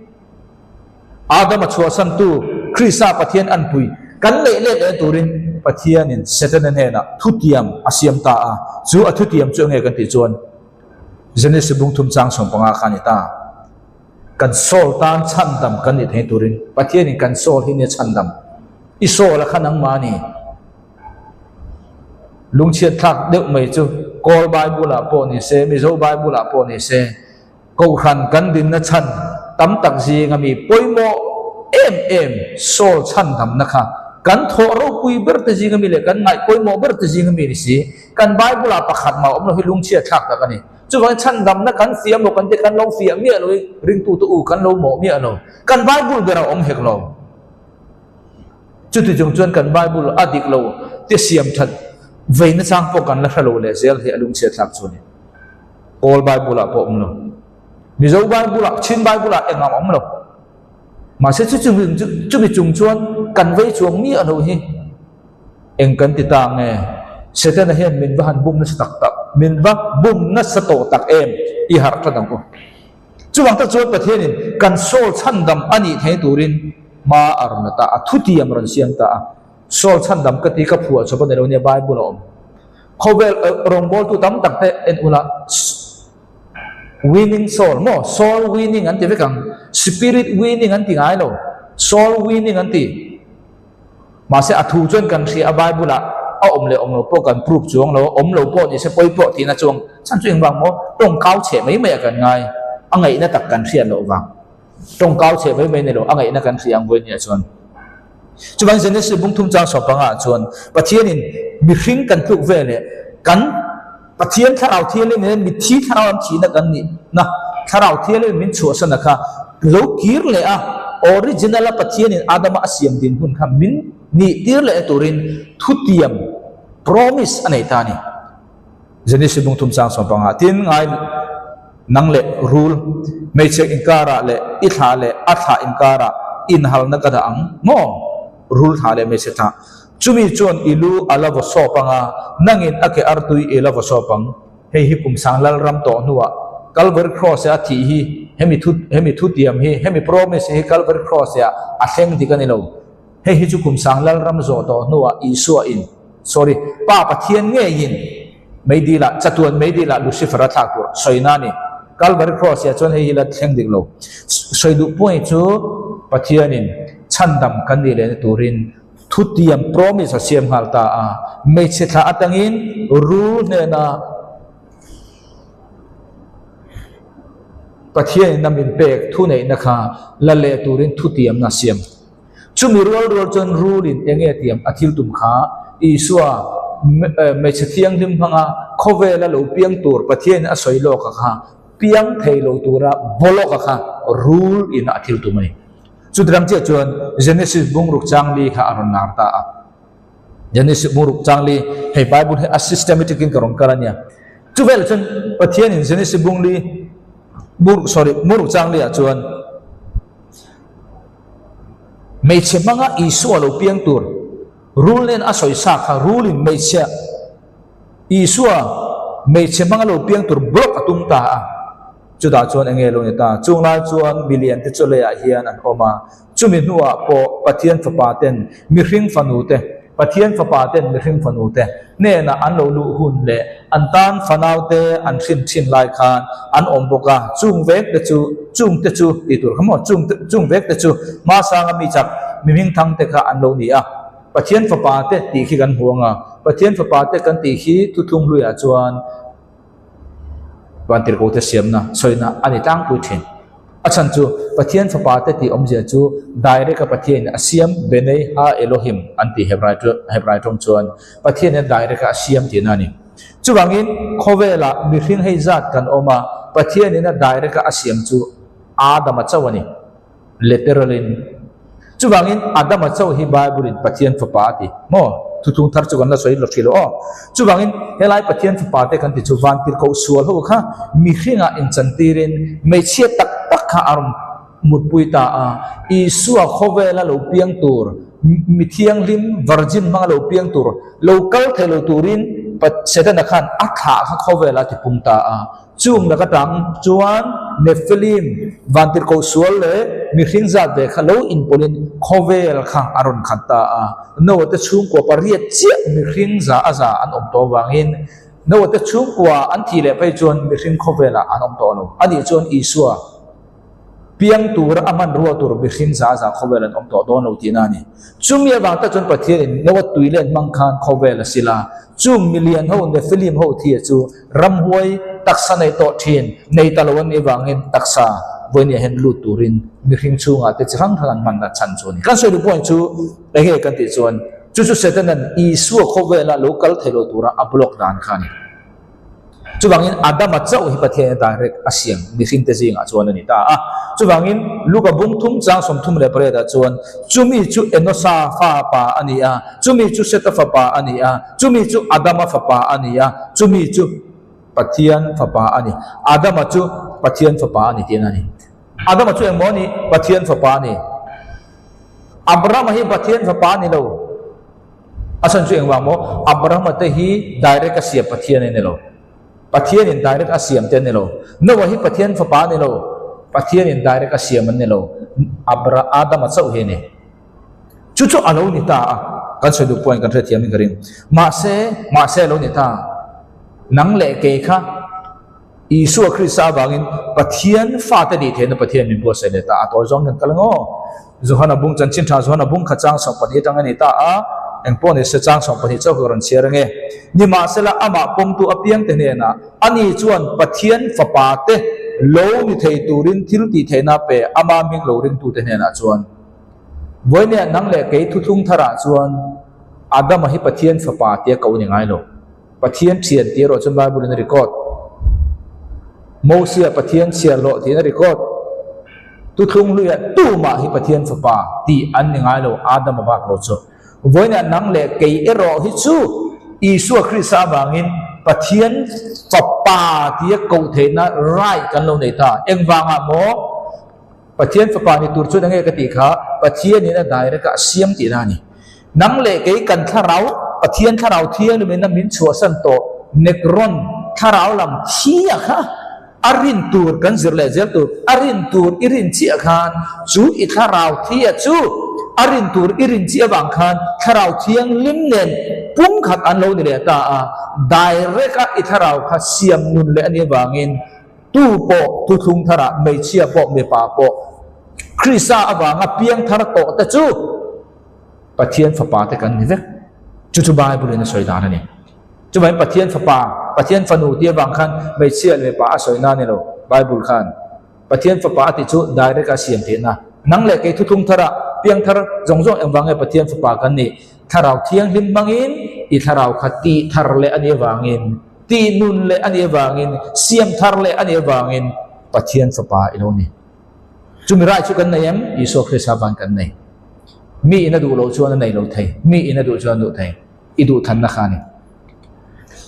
Adama chhuahsantu Krista Pathian anpui kan neih let leh turin Pathianin Setana hnenah thutiam a siam ta a. Chu a thutiam chu enge kan tih chuan Genesis bung thum chang 15 kha a ni ta. Kan soul tan chhandam kan nih theih turin Pathianin kan soul hi nia chhandam. I soul a kha nangmah a ni. Lungchhiat thlak deuh mai chu Kawl Bible ah pawh ni se, Mizo Bible ah pawh ni se, Kohhran kan dinna chhan tam tak zinga mi pawimawh em em soul chhandamna kha kan thawh ropui ber te zinga mi leh kan ngaih pawimawh ber te zinga mi ni si. Kan Bible ah pakhat mah awm lo hi lungchhiat thlak tak a ni. Chuvangin chhandamna kan fiah maw kan ti kan lo fiah miah lo i ringtute u kan lo mawh miah lo. Kan Bible ber a awm hek lo. Chuti chung chuan kan Bible a dik lo te siam that vei nachang pawh kan la hre lo leh zel hi a lungchhiat thlak chu a ni. Kawl Bible ah pawh a awm lo. Mizo Bible ah, Chin Bible ah engah a awm lo. Mahse chu chumi chung chuan kan vei chuang miah lo hi eng kan ti ta nge? Setana hian min va han bum nasa tak tak, min va bum nasa tawh tak em? I harh tlat ang u. Chuvang tak chuan Pathianin kan soul chhandam a nih thei turin hma a rawn la ta a, thutiam a rawn siam ta a. Soul chhandam ka ti ka phuah chawp a ni lo nia, Bible a awm. Khawvel rawngbawltu tam tak te en ula, Winning soul maw? Soul winning an ti vek ang. Spirit winning an ti ngai lo. Soul winning an ti. Mahse a thu chuan kan hria a Bible ah a awm leh awm lo pawh kan proof chuang lo, awm lo pawh nise pawi pawh tihna chuang chhan chu engvang maw? Tawngkau cheh mai mai a kan ngai. A ngaihna tak kan hriat loh vang. Tawngkau cheh mai mai ni lo, a ngaihna kan hria ang vawinia chuan. Chuvang Genesis bung thum chang sawmpanga ah chuan Pathianin mihring kan tluk ve leh kan Pathian Thlarau Thianghlim hian mitthi thlarau lam thihna kan nih na Thlarau Thianghlim min chhuahsan a kha lo kir leh a, original a Pathianin Adama a siam dinhmun kha min nih tir leh turin thutiam, promise, a nei ta a ni. Genesis bung thum chang 15 tin ngai nang leh rul hmeichhe inkarah leh i thlah leh a thlah inkarah inhalna ka dah ang maw? Rul thlah leh hmeichhe thlah. Chumi chuan i lu a la vaw sawp ang a, nangin a ke artui i la vaw sawp ang. Hei hi kum sang lal ram tawh hnuah Calvary Cross-a a thih hi hemi thu hemi thutiam hi hemi promise hi Calvary Cross-ah a thleng dik a ni lo. Hei hi chu kum sang lal ram zawh tawh hnuah Isua in sorry Pa Pathian ngeiin meidil-ah chatuan meidil-ah Lucifer-a thlak tur sawina a ni. Calvary Cross-ah chuan hei hi la thleng dik lo. Sawi duh point chu Pathianin chhandam kan nih lehna turin Thutiam promise a siam nghal ta a, hmeichhe thla atangin rul hnena Pathianin a min pek thuneihna kha la leh turin thutiamna a siam. Chumi rual rual chuan rulin eng nge tiam a thil tum kha Isua hmeichhe thianghlim hmanga khawvela lo piang tur Pathianin a sawi lawk a kha piang thei lo tura bawlawk a kha rul in a thil tum a ni. Chutiang chiah chuan Genesis bungruk changli kha a rawn lar ta a. Genesis bungruk changli, hei Bible hi a systematic in ka rawn kal a nia. Chuvel chuan Pathianin Genesis bungli, bur, sorry, bungruk changli ah chuan hmeichhe hmanga Isua lo piang tur rul nen a sawi sa kha rulin hmeichhia Isua hmeichhe hmanga lo piang tur block a tum ta a. Chutah chuan enge lo ni ta? Chung lai chuan milian te chu leiah hian an awm a, chumi hnuah pawh Pathian fapa ten mihring fanu te, Pathian fapa ten mihring fanu te hnenah an lo luh hun leh an tan fanau te an hrin thin lai khan an awm bawk a, chung vek te chu, chung te chu tih tur kha maw, chung te, chung vek te chu hmasanga mi chak, mi hmingthang te kha an lo ni a. Pathian fapa te tih khi kan hmu ang a, Pathian fapa te kan tih khi thuthlung hluiah chuan, Vantirhkohte siamna sawina a ni tlangpui thin. A chhan chu Pathian fapa te tih awmzia chu direct a Pathianin a siam Benei Ha Elohim an tih Hebrai Hebrai tawng chuan Pathianin direct a a siam tihna a ni. Chuvangin khawvelah mihring hei zat kan awm a, Pathianin a direct a a siam chu Adama chauh a ni. Literal in. Chuvangin Adama chauh hi Bible in Pathian fapa a ti. Maw? Thuthlung thar chu kan la sawi lo hrih lo aw. Chuvangin helai Pathian fapa te kan ti chu vantirhkoh sual ho kha mihringah inchantirin hmeichhia tak tak kha a rawn mutpui ta a. Isua khawvela lo piang tur, mi thianghlim, virgin hmanga lo piang tur, lo kal thei lo turin Setana khan a thlah kha khawvelah a tipung ta a. Chung laka tang chuan Nephilim, vantirhkoh sual leh mihring zat ve kha lo inpawlhin khawvel kha a rawn khat ta a. Noah te chhungkua pariat chiah mihring za a za an awm tawh avangin Noah te chhungkua an thih leh phei chuan mihring khawvelah an awm tawh lo. Anih chuan Isua piang tura a hmanrua tur mihring za za khawvel an awm tawh dawn lo tihna a ni. Chumi avang tak chuan Pathianin Noah tui len hmang khan khawvel a sil a, chung milian ho Nephilim ho thia chu ramhuai taksa nei tawh thin nei ta lo an nih avangin taksa vawinia hian lut turin mihring chhungah te chi hrang hrang an hmanna chhan chu a ni. Kan sawi duh point chu enge kan tih chuan chu chu Setanan Isua khawvela lo kal thei lo tura a block dan kha a ni. Chuvangin Adama chauh hi Pathianin direct a siam mihringte zingah chuan a ni ta a. Chuvangin Luka bung thum chang 38 ah chuan chumi chu Enosa fapa a ni a, chumi chu Seta fapa a ni a, chumi chu Adama fapa a ni a, chumi chu Pathian fapa a ni. Adama chu Pathian fapa a ni tihna a ni. Adama chu engmaw a ni? Pathian fapa a ni. Abrahama hi Pathian fapa a ni lo. A chhan chu engvang maw? Abrahama te hi direct a siam Pathian a ni lo. Pathian in direct a siam te a ni lo. Noah hi Pathian fapa a ni lo. Pathian in direct a siam an ni lo. Abra Adama chauh hi a ni. Chu chu a lo ni ta a, kan sawi duh pawhin kan hrethiam in ka ring. Mahse, mahse a lo ni ta. Nang leh kei kha Isua Krista avangin Pathian fate nih theihna Pathian min buatsaih leh ta a, tawi zawng hian kal ang aw. Johana bung chanchin tha Johana bung kha chang 12 atang a ni ta a, engpawh ni se chang 12 chauh ka rawn chhiar ange. Nimahsela amah pawmtu apiangte hnenah ani chuan Pathian fapa te lo ni thei turin thil tih theihna pe ama hming lo ringtute hnenah chuan Vawinia nang leh kei thuthlung tharah chuan Adama hi Pathian fapa tia ko ni ngai lo. Pathian thian tih erawh chuan Bible in a record. Mosia Pathian chhiar hlawh tiin a record. Tuthlung hluiah tumah hi Pathian fapa tih an ni ngai lo, Adama bak lo chu. Vawiinah nang leh kei erawh hi chu Isua Krista avangin Pathian fapa tia koh theihna right kan lo nei ta. Engvangah maw? Pathian fapa ni tur chuan enge ka tih kha Pathianin a direct a a siam tihna a ni. Nang leh kei kan thlarau, Pathian thlarau thianghlimin a min chhuahsan tawh Nekron thlarau lam thia kha a rin tur kan zir leh zel tur, a rin tur i rin chiah khan chu i thlarau thia chu a rin tur i rin chiah avang khan thlarau thianghlim nen pumkhat an lo ni leh ta a, direct a i thlarau kha siam nun leh a nih avangin Tu pawh thuthlung tharah hmeichhia pawh mipa pawh Krista avanga piang thar tawh te chu Pathian fapa te kan ni vek. Chu chu Bible in a sawi dan a ni. Chuvangin Pathian fapa, Pathian fanu tih avang khan hmeichhia leh mipa a sawi na a ni lo Bible khan. Pathian fapa a tih chu direct a siam theihna. Nang leh kei thuthlung tharah piang thar zawng zawng engvang nge Pathian fapa kan nih? Thlarau thianghlim hmangin i thlarau kha tih thar leh a nih avangin Tih nun leh a nih avangin, siam thar leh a nih avangin Pathian fapa i lo ni. Chumi rai chu kan nei em? Isua Krista van kan nei. Mi in a duh loh chuan a nei lo thei, mi in a duh chuan a duh thei. I duh thanna kha a ni.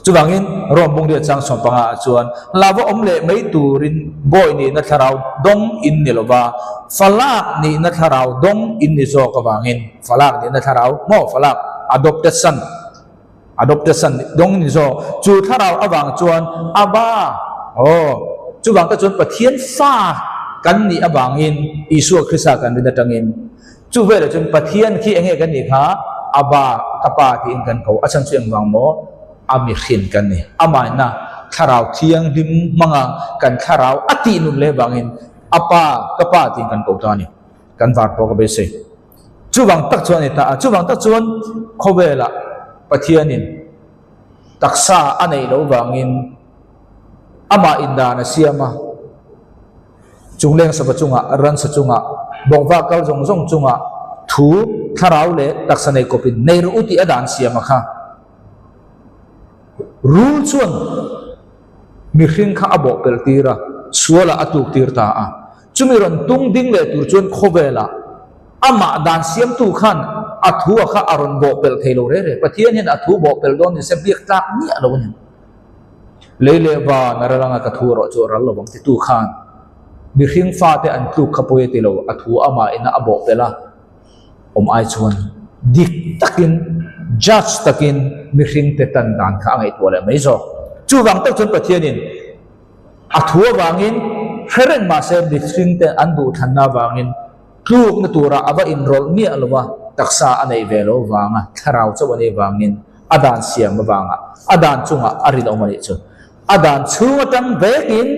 Chuvangin Rome bungriat chang 15 ah chuan hlava awm leh mai turin bawi nihna thlarau dawng in ni lova, falak nihna thlarau dawng in ni zawk avangin, falak nihna thlarau maw? Falak, adopted son. Adopted son dawng ni zawk. Chu thlarau avang chuan Abba, aw, chuvang te chuan Pathian fa kan nih avangin Isua Krista kan rin atangin chu velah chuan Pathian khi enge kan nih kha Abba, ka pa tiin kan ko. A chhan chu engvang maw? A mihrin kan ni. Amaina thlarau thianghlim hmanga kan thlarau a tih nun leh vangin A pa, ka pa tiin kan ko ta a ni. Kan var pawh ka beisei. Chuvang tak chuan a ni ta a, chuvang tak chuan khawvelah Pathianin taksa a neih loh vangin amah indan a siam a, chungleng sava chungah, ransa chungah, bawkva kal zawng zawng chungah thu, thlarau leh taksa nei kawpin nei rawh u tih a dan siam a kha. Rul chuan mihring kha a bawhpelh tir a, sualah a tuk tir ta a. Chumi rawn tung ding leh tur chuan khawvelah amah dan siamtu khan a thu a kha a rawn bawhpelh thei lo reh reh. Pathian hian a thu bawhpelh dawn ni se biak tlak miah lo a ni. Lei leh van a ral anga ka thu erawh chu a ral lo ang titu khan mihring fate an tluk kha pawi a ti lo, a thu amah ina a bawhpelh a awm ai chuan dik takin judge takin mihringte tan dan kha a ngaihtuah leh mai zawk. Chuvang tak chuan Pathianin A thu avangin hre reng mah se mihringte an duhthlanna avangin tlukna turah a va inrawlh miah lo va, taksa a neih ve lo vanga thlarau chauh a nih vangin a dan siam avanga a dan chungah a rinawm a nih chu. A dan chhung atang vekin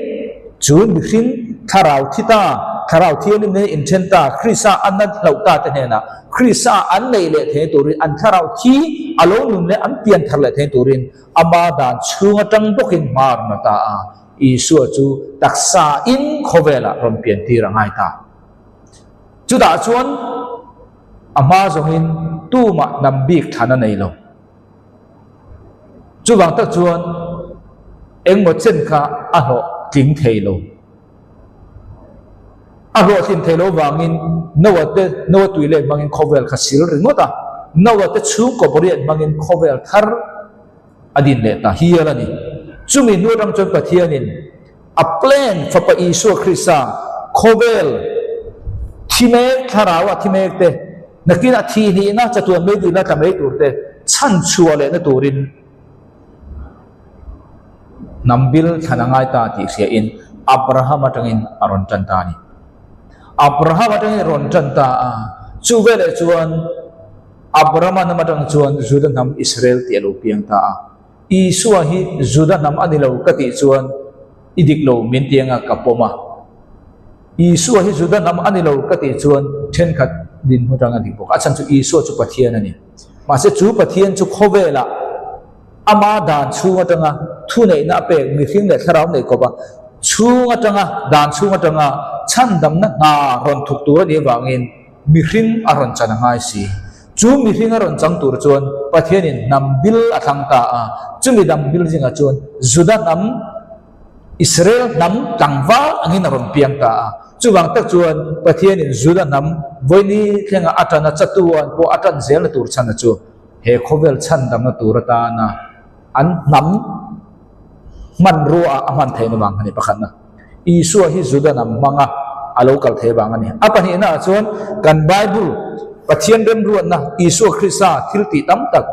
chu mihring thlarau thi ta, thlarau thianghlim nena inthen ta, Krista a nat hlauh ta te hnenah Krista an neih leh thei turin an thlarau thi a lo nun leh an pian thar leh thei turin Ama dan chhung atang bawkin hma a rawn la ta a, Isua chu taksa in khawvelah rawn pian tir a ngai ta. Chutah chuan a hma zawngin tumah hnam bik thlan a nei lo. Chuvang tak chuan. Engmaw chen kha a hlawhtling thei lo. A hlawhtlin thei lo vangin Noah te Noah tui lek hmangin khawvel kha sil ringawt a, Noah te chhungkaw pariat hmangin khawvel thar a din leh ta hial a ni. Chumi hnu atang chuan Pathianin a plan Fapa Isua Krista khawvel thi mek thlarau a thi mek te nakin a thih hnihna chatuan mai dihna tla mai tur te chhanchhuah lehna turin Hnam bil thlan a ngai ta tih hriain Abraham atangin a rawn tan ta a ni. Abraham atangin a rawn tan ta a, chu veleh chuan Abrahama hnam atang chuan Juda hnam Israel tih a lo piang ta a. Isua hi Juda hnam a ni lo ka tih chuan i dik lo min ti anga ka pawm a. Isua hi Juda hnam a ni lo ka tih chuan thenkhat dinhmun atang a dik bawk a, a chhan chu Isua chu Pathian a ni. Mahse chu Pathian chu khawvelah ama dan chhung atanga thuneihna a pek mihring leh thlarau neih kawp a, chhung atanga dan chhung atanga chhandamna hna rawn thuk tur a nih avangin mihring a rawn chan a ngai si. Chu mihring a rawn chang tur chuan Pathianin hnam bil a thlang ta a, chumi dam bil zingah chuan Juda hnam, Israel hnam tlangval angin a rawn piang ta a. Chuvang tak chuan Pathianin Juda hnam vawini thlenga a tan a chatuan pawh a tan zelna tur chhana chu he khawvel chhandamna tur atana an hnam hmanrua ah a hman theihna vang a ni pakhatna. Isua hi Juda hnam hmanga a lo kal thei vang a ni. A pahnihna ah chuan kan Bible Pathian remruatna Isua Krista thil tih tam tak,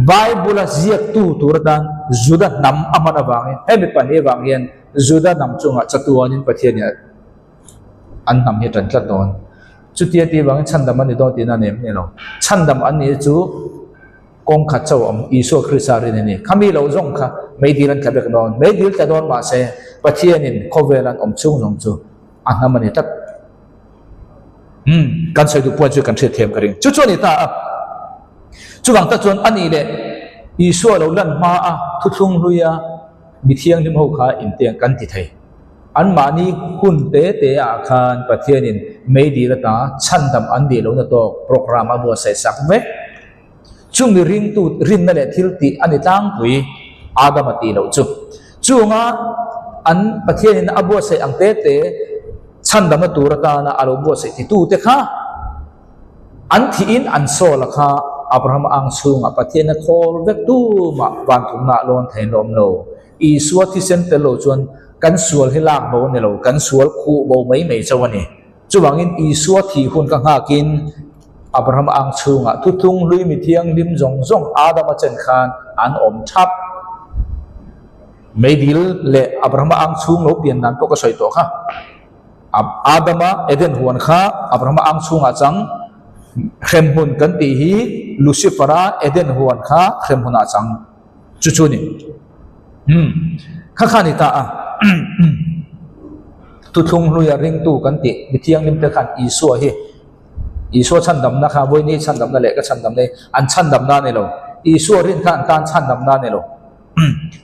Bible-a ziaktu tur atan Juda hnam a hman avangin, hemi pahnih avang hian Juda hnam chungah chatuanin Pathianin an hnam hi a tan tlat dawn. Chutia tih avangin chhandam an ni dawn tihna a ni em ni lo. Chhandam an nih chu kawng khat chauh a awm, Isua Krista rin a ni. Khami lo zawng kha meidil an tla vek dawn. Meidil tla dawn mahse Pathianin khawvel an awm chhung zawng chu a hnam a ni tlat. Umm, kan sawi duh puan chu kan hriat thiam ka ring. Chu chu a ni ta a. Chuvang tak chuan a nih leh Isua lo lan hma a thuthlung hlui a mi thianghlim ho kha intiang kan ti thei. Anmahni hun te te ah khan Pathianin meidil ata chhandam an dih lohna tawk program a buatsaih sak vek. Chumi ringtu rinna leh thil tih a ni tlangpui Adama tih loh chu. Chunga an Pathianin a buatsaih ang te te chhandamna tur atana a lo buatsaih titute kha An thihin an sawl a kha Abraham ang chhungah Pathian a khawl vek tumah vanthumna a lawn thei an awm lo. Isua thisen tel lo chuan kan sual hi lak bo a ni lo, kan sual khuh bo mai mai chauh a ni. Chuvangin Isua thih hun ka nghakin Abraham ang chhungah thuthlung hlui mi thianghlim zawng zawng Adama chen khan an awm thap. Meidil leh Abrahama ang chhung lo pian dan pawh ka sawi tawh kha. Adama Eden huan kha Abrahama ang chhungah chang hremhmun kan tih hi Lucifer-a Eden huan kha hremhmunah chang chu chu a ni. Umm kha kha a ni ta a. Thuthlung hluia ringtu kan tih mi thianghlim te khan Isua hi Isua chhandamna kha Vawini chhandamna leh ka chhandamna hi an chhandamna a ni lo. Isua rin kha an tan chhandamna a ni lo.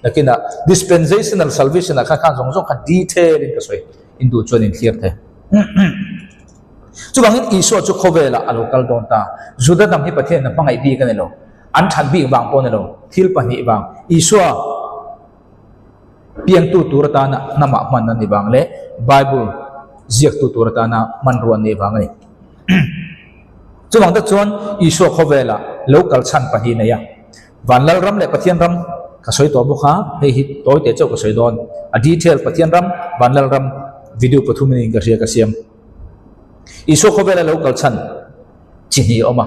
Nakinah dispensational salvation ah khan khan zawng zawng kha detail in ka sawi in duh chuan in thlir thei. Chuvangin Isua chu khawvelah a lo kal dawn ta. Juda hnam hi Pathian a hmangaih bik a ni lo. An that bik vang pawh a ni lo. Thil pahnih vang. Isua piangtu tur atana hnamah hman a ni vang leh Bible ziaktu tur atana hmanrua an nih vang a ni. Chuvang tak chuan Isua khawvelah lo kal chhan pahnih nei a. Van Lal ram leh Pathian ram ka sawi tawh bawk a, hei hi tawi teh chauh ka sawi dawn. A detail Pathian ram, Van Lal ram video pathum in ka hria ka siam. Isua khawvela lo kal chhan chi hnih a awm a.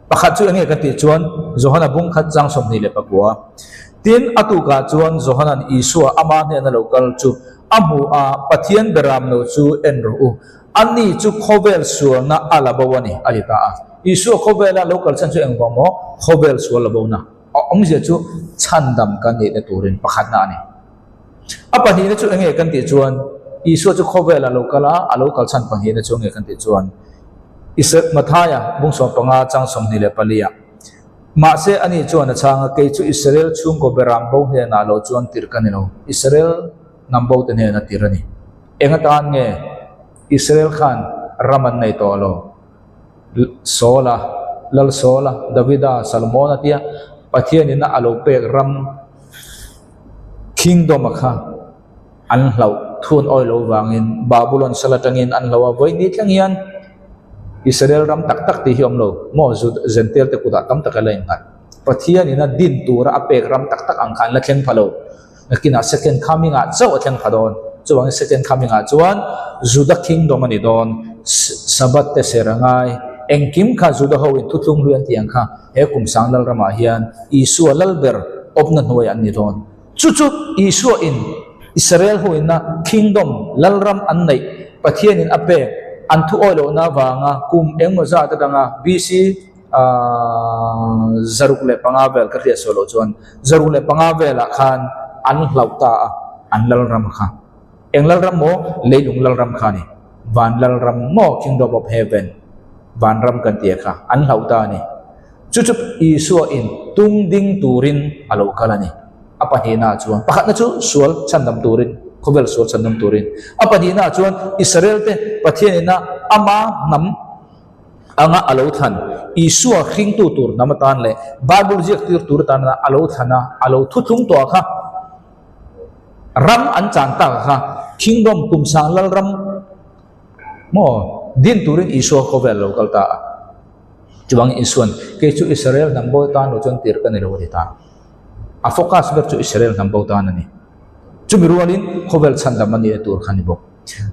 Pakhat chu enge kan tih chuan Johana bung khat chang 24. Tin, a tukah chuan Johana'n Isua ama hnena lo kal chu a hmu a, Pathian beram lo chu en rawh u, ani chu khawvel sualna a la bo a ni, a ti ta a. Isua khawvela lo kal chhan chu engvang maw? Khawvel sual la bona a awmzia chu chhandam kan nihna turin pakhatna a ni. A pahnihna chu enge kan tih chuan Isua chu khawvela lo kal a, a lo kal chhan pahnihna chu enge kan tih chuan Isua Mathaia bung 15 chang 24 ah Mahse ani chuan a chhang a, kei chu Israel chhungkaw beram bo hnenah lo chuan tirh ka ni lo, Israel hnam bo te hnena tirh a ni. Eng atan nge Israel khan ram an nei tawh lo? Saula, Lal Saula, Davida, Salomona tia Pathianin a lo pek ram khi. Kingdom-a kha an hlauh thun awi lo vangin Babulon sal atangin an hlauh a, vawiin thleng hian Israel ram tak tak tih hi awm lo maw Zentail te kutah tam tak a la innghat. Pathianin a din tura a pek ram tak tak ang kha an la thleng pha lo. Nakinah Second Coming-ah chauh a thleng pha dawn. Chuvangin Second Coming-ah chuan Juda Kingdom a ni dawn. Sabbath te ser a ngai. Engkim kha Juda ho in thuthlung hlui an tih ang kha he kum sang lal ramah hian Isua lal ber awpna hnuaiah an ni dawn. Chu chu Isua in Israel ho ina Kingdom, Lalram an neih, Pathianin a pek, an thu awi lohna avanga kum engmaw zat atanga BC 605 vel ka hriat suah loh chuan 605 velah khan an hlauh ta a, an Lalram kha. Eng Lalram maw? Leilung Lalram kha a ni. Van Lalram maw? Kingdom of Heaven, Vanram kan tih kha an hlauh ta a ni. Chu chu Isua in tung ding turin a lo kal a ni. A pahnihna chuan, pakhatna chu sual chhandam turin, khawvel sual chhandam turin. A pahnihna chuan Israel te Pathian ina ama hnam anga a lo thlan, Isua hringtu tur hnam atan leh Bible ziak tir tur atana a lo thlan a, a lo thuthlung tawh kha ram an chan tak kha Kingdom Kumsang Lalram maw din turin Isua khawvel a lo kal ta a. Chuvangin Isua'n, Kei chu Israel hnam bo tan lo chuan tir ka ni lo a ti ta. A focus ber chu Israel hnam bo tan a ni. Chumi rualin khawvel chhandam a nih tur kha a ni bawk.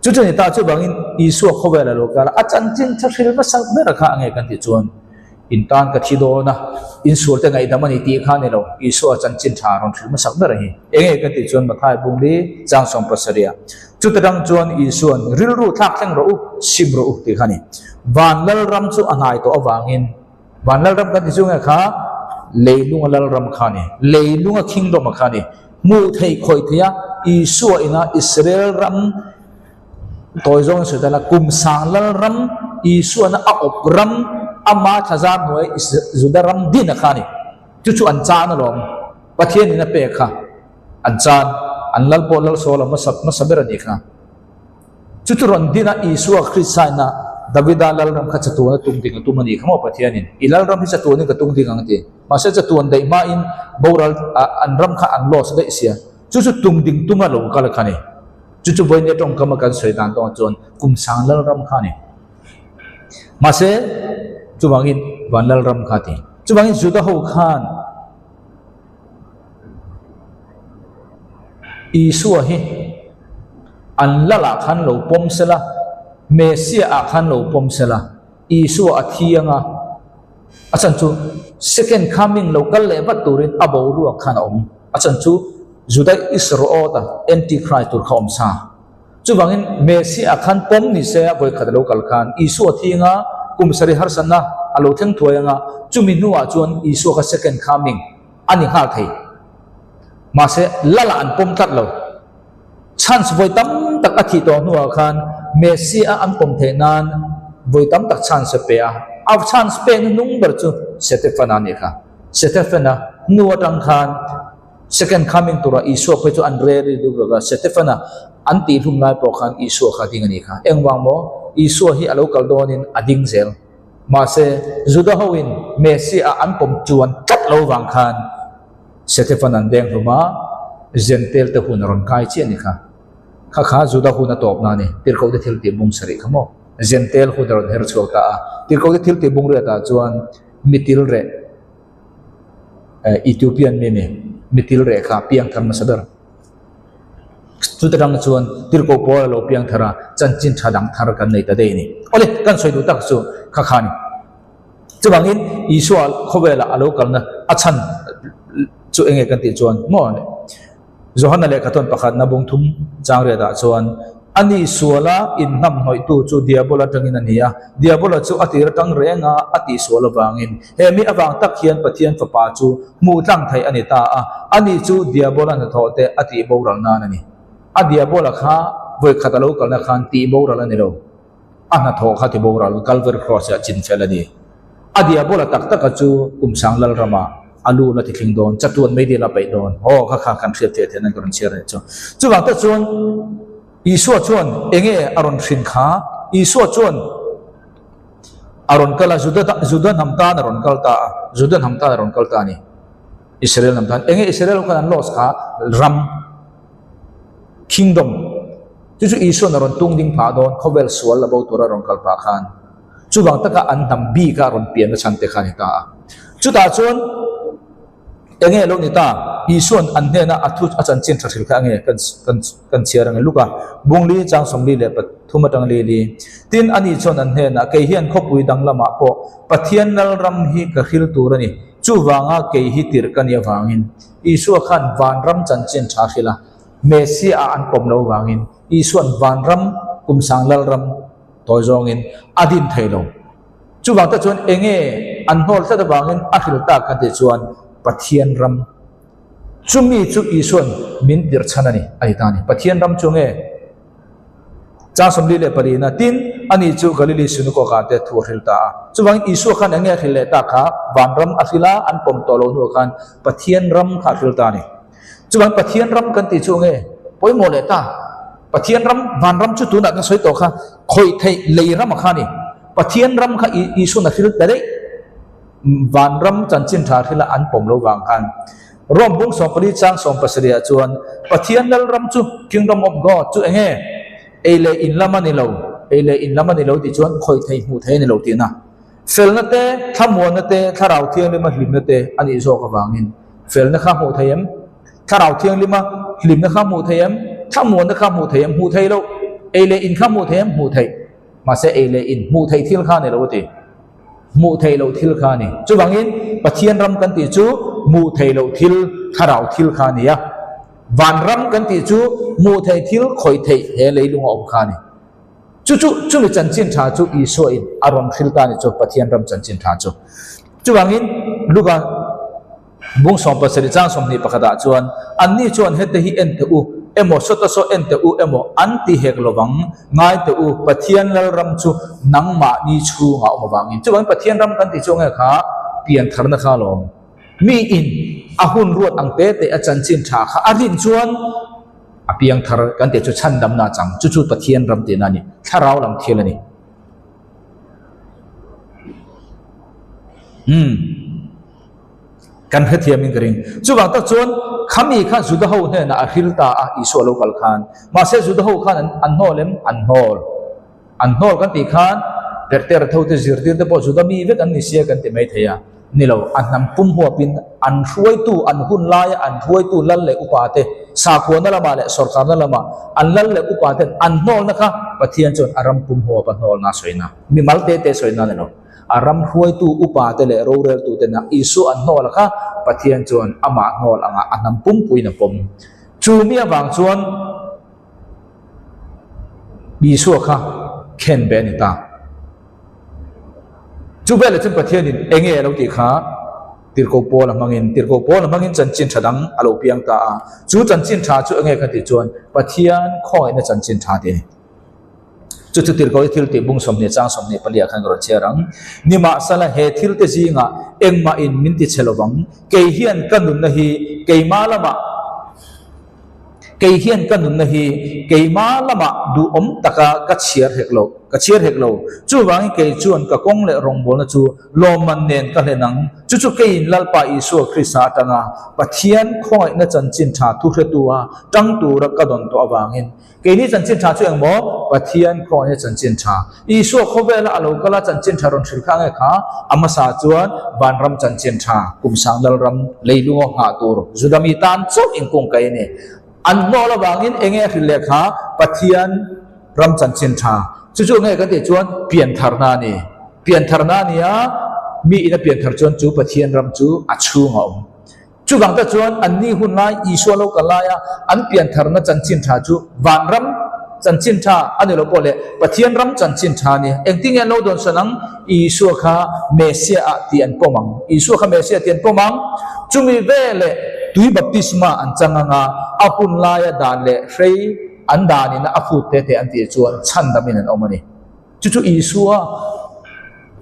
Chu chu a ni ta, chuvangin Isua khawvel a lo kal a, a chanchin tha hril hmasa ber kha a nge kan tih chuan, In tan ka thi dawn a, in sual te ngaihdam a ni tih kha a ni lo. Isua chanchin tha rawn hril hmasak ber a hi. Enge kan tih chuan Mathai bungli chang 70 ah. Chuta dang chuan Isua'n rilru thlak thleng rawh u, sim rawh u tih kha a ni. Van Lalram chu a hnai tawh avangin, Van Lalram kan ti chu nge kha leilunga Lalram kha a ni, leilunga Kingdom-a kha a ni. Hmuh theih khawih theih a Isua ina Israel ram tawi zawngin sawi ta la, kum sang Lalram Isuana a awp ram ama thlazar hnuai Juda ram din a kha a ni. Chu chu an chan alawm, Pathianin a pek kha. An chan, an lal pawh lal sawl a hmasa hmasa ber a nih kha. Chu chu rawn din a Isua Kristaina Davida lalram kha chatuan a tung ding a tum a nih kha maw Pathianin i lalram hi chatuanin ka tung ding ang a ti. Mahse chatuan daih hmain boral an ram kha an loss daih sia. Chu chu tung ding tum a lo kal kha a ni. Chu chu vawinia tawngkam a kan sawi dan tawngah chuan kum sang lalram kha a ni. Mahse chuvangin van lalram kha a ti. Chuvangin Juda ho khan. Isua hi an lalah khan lo pawm sela, Messiah ah khan lo pawm sela, Isua a thi anga a chhan chu second coming lo kal leh vat turin a boruak khan a awm. A chhan chu Juda Isaraota anti-Christ tur kha a awm sa. Chuvangin Messiah ah khan pawm ni se a vawikhat a lo kal khan Isua a thi anga kum sarih harsatna a lo thleng thuai anga chumi hnuah chuan Isua kha second coming a ni nghal thei. Mahse Lala an pawm tlat lo. Chance vawi tam tak a thih tawh hnuah khan Messiah an pawm theih nan vawi tam tak chance a pe a. A chance pekna hnung ber chu Setefana a nih kha. Setefana hnu atang khan Second coming tura Isua phei chu an rel ri duk lova, Setefana an tih hlum lai pawh khan Isua kha a ding a nih kha. Engvang maw? Isua hi a lo kal dawnin a ding zel. Mahse, Juda hoin Messiah an pawm chuan tlat lo vang khan Setefana an deng hlum a, Jentail te hun a rawn kai chiah a ni kha. Kha kha Juda hun a tawpna a ni. Tirhkohte thil tih bung sarih kha maw? Jentail hun a rawn her chhuak ta a. Tirhkohte thil tih bung riatah chuan mitil reh. Ethiopian mi ni, mitil reh kha piang thar hmasa ber. Chuta tang chuan Tirhkoh Paul a lo piang thar a, chanchin tha dang thar kan nei ta daih a ni. Awle, kan sawi duh tak chu kha kha a ni. Chuvangin Isua khawvelah a lo kalna a chhan chu eng nge kan tih chuan maw le? Johana lehkhathawn pakhatna bung thum chang riatah chuan, A ni suala inhnamhnawihtu chu Diabola atangin a ni a, Diabola chu a tir atang reng a, a tihsual avangin. He mi avang tak hian Pathian Fapa chu hmuh tlang theih a ni ta a, ani chu Diabola hnathawh te a tih boral nan a ni. A Diabola kha vawikhat a lo kalna khan tih boral a ni lo. A hnathawh kha ti boral Calvary Cross-ah chin fel a ni. A diabola tak taka chu Kumsang Lalrama a lu la ti thling dawn, chatuan meidil a peih dawn. Aw, kha kha kan hriat theih theihna ka rawn chhiar leh chu. Chuvang te chuan Isua chuan enge a rawn hrin kha? Isua chuan a rawn kal a, Juda Juda hnam tan a rawn kal ta a, Juda hnam tan a rawn kal ta a ni. Israel hnam tan. Enge Israel ho khan an loss kha? Ram. Kingdom, chu chu Isua'n a rawn tung ding phah dawn, khawvel sual la bo tura rawn kal pah khan chuvang taka an hnam bika rawn pianna chhan te kha a ni ta a. Chutah chuan enge lo ni ta? Isua'n an hnena a thu a chanchin tha hril kha enge kan kan kan chhiar ange Luka bungli chang 44 atang lili. Tin, ani chuan an hnenah, Kei hian khawpui dang lamah pawh Pathian Lalram hi ka hril tur a ni, chuvanga kei hi tirh ka nih avangin Isua khan vanram chanchin tha hril a, Messiah-ah an pawm lo vangin Isua'n vanram kumsang lalram tawi zawngin a din thei lo. Chuvang te chuan enge an hnawl tlat avangin a hril tak kan tih chuan Pathian ram chumi chu Isua'n min tirh chhan a ni a ti ta a ni. Pathian ram chu nge? Chang 44 na, Tin, ani chu Galili Synagogue-ah te thu a hril ta a. Chuvangin Isua khan enge a hril leh tak kha? Vanram a hril a, an pawm tawh lo hnuah khan Pathian ram kha a hril ta a ni. Chuvangin Pathian ram kan tih chu enge pawimawh leh ta? Pathian ram, vanram chu tunah kan sawi tawh kha, khawih theih lei ram a kha a ni. Pathian ram kha Isua'n a hril ta daih. Vanram chanchin tha hrila an pawm lo vang khan. Rome bung 14 chang 17 ah chuan Pathian Lalram chu, Kingdom of God, chu enge? Ei leh in lam a ni lo, ei leh in lam a ni lo tih chuan khawih thei hmuh thei a ni lo tihna. Felna te, thlamuanna te, Thlarau Thianghlima hlimna te a nih zawk avangin felna kha hmuh thei em? Thlarau Thianghlima hlimna kha hmuh thei em? Thlamuanna kha hmuh thei em? Hmuh thei loh. Ei leh in kha hmuh thei em? Hmuh theih. Mahse ei leh in hmuh theih thil kha a ni lo a ti. Hmuh theih loh thil kha a ni. Chuvangin Pathian ram kan tih chu hmuh theih loh thil, thlarau thil kha a ni a. Van ram kan tih chu hmuh theih thil, khawih theih he leilung a awm kha a ni. Chu chu chumi chanchin tha chu Isua in a rawn hril ta a ni chu, Pathian ram chanchin tha chu. Chuvangin Luka Bung 17 chang 21 ah chuan, Anni chuan hete hi en teh u emaw, sawta saw en teh u emaw an ti hek lovang, ngai teh u, Pathian Lalram chu nangmahni chhungah awm avangin. Chuvangin Pathian ram kan tih chu nge kha piantharna kha alawm. Mi in a hun ruat ang te te a chanchin tha kha a rin chuan a piangthar kan tih chu chhandamna chang, chu chu Pathian ram tihna a ni, thlarau lam thil a ni. Umm. Kan hrethiamin ka ring. Chuvang tak chuan khami kha Juda ho hnenah a hril ta a, Isua lo kal khan. Mahse Juda ho khan an hnawl em? An hnawl. An hnawl kan tih khan perter tho te zirtir te pawh Juda mi vek an ni sia kan ti mai thei a. Ni lo, a hnam pum huapin an hruaitu, an hun laia an hruaitu lal leh upa te, sakhuana lamah leh sawrkarna lamah an lal leh upa ten an hnawlna kha Pathian chuan a ram pum huapa hnawlna a sawina, mimal te te sawina a ni lo. A ram hruaitu upate leh roreltutena Isua an hnawl a kha Pathian chuan amah hnawl angah a hnam pumpuiin a pawm. Chu mi avang chuan Isua kha khen ve a ni ta. Chu veleh chuan Pathianin enge a lo tih kha Tirhkoh Paula hmangin, Tirhkoh Paula hmangin chanchin tha dang a lo piang ta a. Chu chanchin tha chu enge kha tih chuan Pathian khawngaihna chanchin tha tih a ni. Chu chu tirhkoh thil tih bung 20 chang 24 ah khan ka rawn chhiar ang. Nimahsela he thil te zingah engmah in min ti chhe lovang, kei hian ka nunna hi keimah lamah kei hian ka nunna hi keimah lamah duhawm taka ka chhiar hek lo, ka chhiar hek lo. Chuvangin kei chuan ka kawng leh rawngbawlna chu lawmman nen ka hlen ang. Chu chu keiin Lalpa Isua Krista atanga Pathian khawngaihna chanchin tha thuhretua tang tura ka dawn tawh avangin Keini chanchin tha chu engmaw? Pathian khawngaihna chanchin tha. Isua khawvela a lo kal a chanchin tha rawn hrilh kha nge kha? A hmasa chuan vanram chanchin tha, kumsang lalram, leilunga nghah tur, Juda mi tan chauh inkung kai a ni. An hnawl avangin enge a hrilh leh kha? Pathian ram chanchin tha. Chu chu nge kan tih chuan piantharna a ni. Piantharna a ni a, mi in a pianthar chuan chu Pathian ram chu a chhungah a awm. Chuvang te chuan anni hun lai Isua lo kal laia an piantharna chanchin tha chu vanram chanchin tha a ni lo pawh leh Pathian ram chanchin tha a ni. Engtin nge an lo dawnsawn ang? Isua kha Messiah ah tih an pawm ang. Isua kha Messiah tih an pawm ang. Chumi veleh tui baptisma an chang ang a, a hun laia dan leh hrei an danin a phut te te an tih chuan chhandamin an awm a ni. Chu chu Isua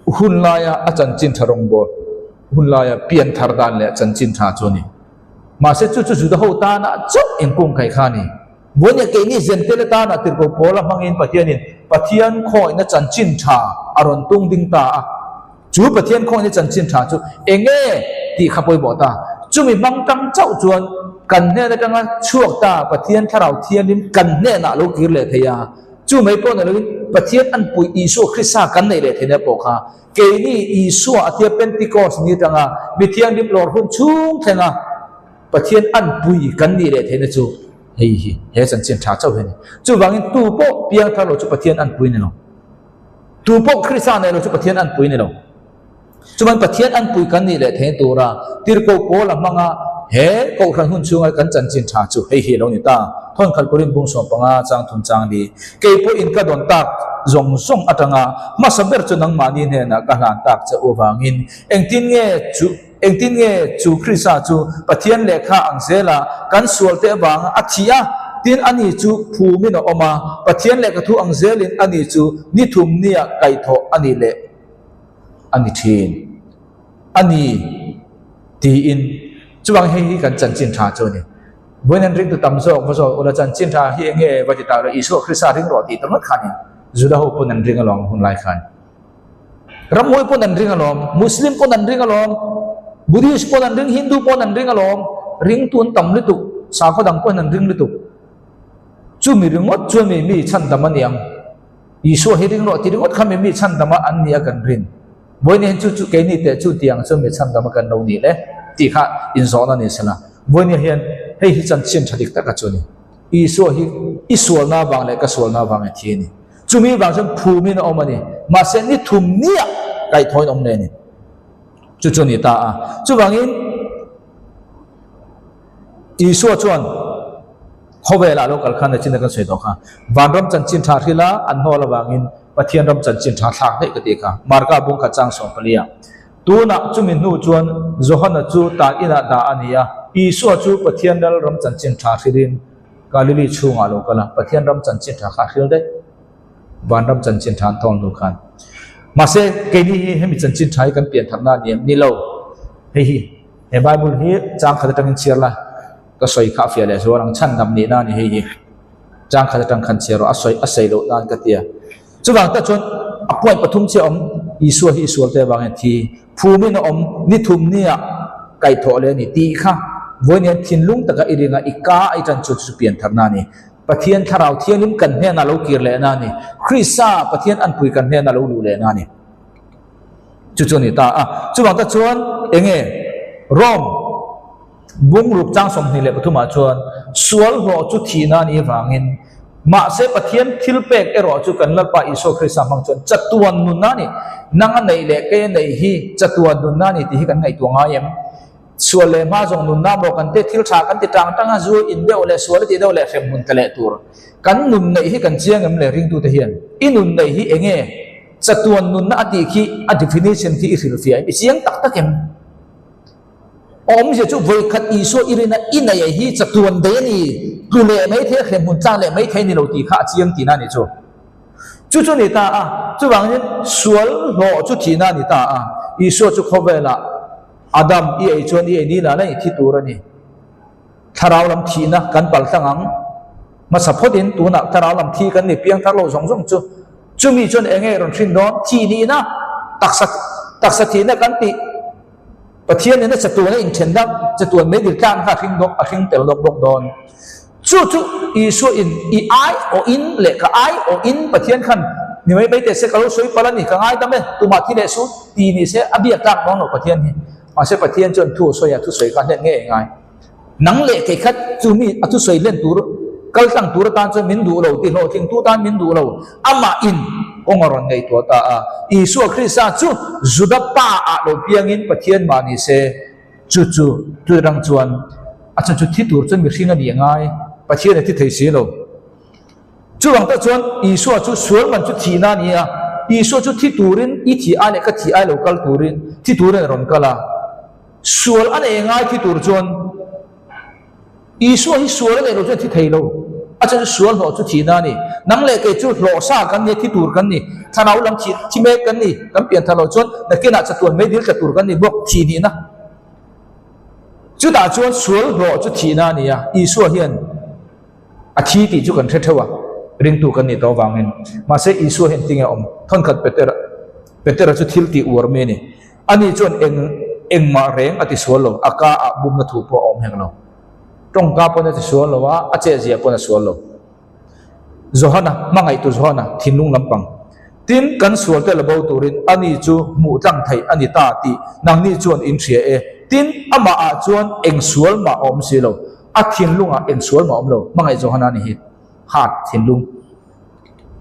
hun laia a chanchin tha rawngbawl hun laia pian thar dan leh chanchin tha chu a ni. Mahse chu chu Juda ho tana chauh inkung kai kha a ni. Vawinia keini Zentele tana tirhkoh Paula hmangin Pathianin Pathian khawngaihna chanchin tha a rawn tung ding ta a. Chu Pathian khawngaihna chanchin tha chu enge tih kha pawimawh ta. Chumi hmang tang chauh chuan. Kan hnen atanga chhuak ta Pathian Thlarau Thianghlim kan hnenah lo kir leh thei a, chu mai pawh ni loin Pathian anpui Isua Krista kan neih leh theihna pawh kha keini Isua a tia Pentecost ni atanga mi thianghlim lawr hun chhung thlenga Pathian anpui kan nih leh theihna chu hei hi he chanchin tha chauh hi a ni. Chuvangin tu pawh piangthar lo chu Pathian anpui ni lo. Tu pawh Krista nei lo chu Pathian anpui ni lo. Chuan Pathian anpui kan nih leh theihna tura tirhkoh pawl a hmanga he kohhran hun chhunga kan chanchin tha chu hei hi a lo ni ta. Thawnkhat Korin bung 15 chang thum chang ni. Kei pawhin ka dawn tak zawng zawng atanga hmasa ber chu nangmahni hnenah ka hlan tak che u avangin engtin nge chu engtin nge chu Krista chu Pathian lehkha ang zela kan sualte avanga a thih a, tin ani chu phumin a awm a, Pathian lehkha thu ang zelin ani chu ni thum nia kaihthawh a nih leh a ni thin a ni tiin chuvang hei hi kan chanchin tha chu a ni. Vawiin an ringtu tam zawk va zawk ula chanchin tha hi eng nge va ti ta ula Isua Krista ring rawh tih ta ngawt khanin Juda ho pawn an ring alawm hun lai khan. Ramhuai pawn an ring alawm, Muslim pawn an ring alawm, Buddhist pawn an ring, Hindu pawn an ring alawm, ringtu an tam lutuk, sakhaw dang pawhin an ring lutuk. Chumi ringawt chuan mi mi chhandam a ni ang. Isua hi ring rawh ti ringawt kha mi mi chhandama an nia kan rin. Vawiin hian chu chu keini teh chu tiang chuan mi chhandama kan lo nih le tih kha inzawhna ni sela. Vawiin hian hei hi chanchin tha dik taka chu a ni. Isua hi i sualna avang leh ka sualna avang a thi a ni. Chumi vang chuan phumin a awm a ni. Mahse ni thum nia kaihthawhin awm leh a ni. Chu chu a ni ta a. Chuvangin Isua chuan khawvelah lo kal khan nachin a kan sawi tawh kha. Vanram chanchin tha hrila an hnawl avangin Pathian ram chanchin tha thlak daih ka ti kha. Marka bung khat chang 14 ah. Tunah chumi hnu chuan Johana chu tan inah dah a ni a, Isua chu Pathian lal ram chanchin tha hrilin Galili chhungah lo kal a, Pathian ram chanchin tha kha a hril daih. Vanram chanchin tha an thawn hnu khan. Mahse keini hi hemi chanchin tha hi kan pian tharna a ni em? Ni lo. Hei hi he Bible hi chang khat atangin chhiar la. Ka sawi kha a fiah leh zual ang, chhan dam nihna a ni hei hi. Chang khat atang khan chhiar rawh, a sawi a sawi loh nan ka ti a. Chuvang tak chuan a point pathum chiah a awm, Isua hi Isual te avangin a thi, phumin a awm, ni thum nia kaihthawh leh a ni tih kha vawiin hian thinlung taka i ringa i ka a i tan chu chu pian tharna a ni. Pathian Thlarau Thianghlim kan hnenah lo kir lehna a ni. Krista Pathian anpui kan hnenah lo luh lehna a ni. Chu chu a ni ta a. Chuvang tak chuan enge Rome Bungruk chang 23 ah chuan sual hlawh chu thihna a nih avangin, mahse Pathian thilpek erawh chu kan Lalpa Isua Krista hmang chuan chatuan nunna a ni. Nang a neih leh kei a neih hi chatuan nunna a ni tih hi kan ngaihtuah ngai em? Sual leh hma zawng nunna maw kan te thil tha kan ti tang tang a, zu in deuh leh sual a tih deuh leh hremhmun tla leh tur. Kan nun neih hi kan chiang em le ringtute hian? I nun neih hi enge chatuan nunna a tih khi a definition khi i hrilhfiah em? I chiang tak tak em? Awmzia chu vawikhat Isua i rina i nei hi chatuan daih a ni, tlu leh mai thei a, hremhmun tlang leh mai thei a ni lo tih kha a chiang tihna a ni chu. Chu chu a ni ta a, chuvangin sual hlawh chu thihna a ni ta a, Isua chu khawvelah Adam i ei chuan i ei ni lah la i thi tur a ni. Thlarau lam thihna kan pal tlang ang. Hmasa phawtin tunah thlarau lam thi kan ni piang thar lo zawng zawng chu. Chumi chuan eng nge rawn hrin dawn? Thih nihna, taksa taksa thihna kan tih. Pathian in a chatuan a inthen dak, chatuan mai dil tlang kha a hring dawk, a hring tel dawk bawk dawn. Chu chu Isua in i ai awh in leh ka ai awh in Pathian khan ni mai mai teh se ka lo sawi palh a ni, ka ngaidam e, tumah thi leh su ti ni se a biak tlak dawn lo Pathian hi. Mahse Pathian chuan thu a sawi a, thusawi kha hlen ngei a ngai. Nang leh kei khat chu mi a thusawi hlen tur, kal tlang tur atan chuan min duh lo, tihlawhtling tu tan min duh lo, amah in kawng a rawn ngaihtuah ta a. Isua Krista chu Juda pa ah lo piangin Pathian mah ni se, chu chu tuirang chuan a chhan chu thi tur chuan mihring a nih ngai, Pathian a thi thei si lo. Chuvang tak chuan Isua chu sual man chu thihna a ni a, Isua chu thi turin i thih ai leh ka thih ai lo kal turin thi turin a rawn kal a. Sual a nei ngai thi tur chuan Isua hi sual a neih loh chuan thi thei lo. A chhan chu sual hlawh chu thihna a ni. Nang leh kei chu hlawh sa kan ni a, thi tur kan ni. Thlarau lam thih thi mek kan ni. Kan pian thar loh chuan nakinah chatuan mei dil tla tur kan ni bawk thih nihna. Chutah chuan sual hlawh chu thihna a ni a, Isua hian A thi tih chu kan hre theuh a, ringtu kan nih tawh avangin. Mahse Isua hian tinge a awm? Thawnkhat Petera, Petera chu thil tih uar mi a ni. Ani chuan eng engmah reng a ti sual lo, a ka ah bumna thu pawh a awm hek lo. Tawngka pawn a ti sual lo a, a chehzia pawn a sual lo. Johana, hmangaihtu Johana, thinlung lampang. Tin, kan sualte la bo turin ani chu hmuh tlang theih a ni ta tih nangni chuan in hria e. Tin, amahah chuan eng sual mah a awm si lo. A thinlungah eng sual mah a awm lo. Hmangaih Johana ni hi heart, thinlung.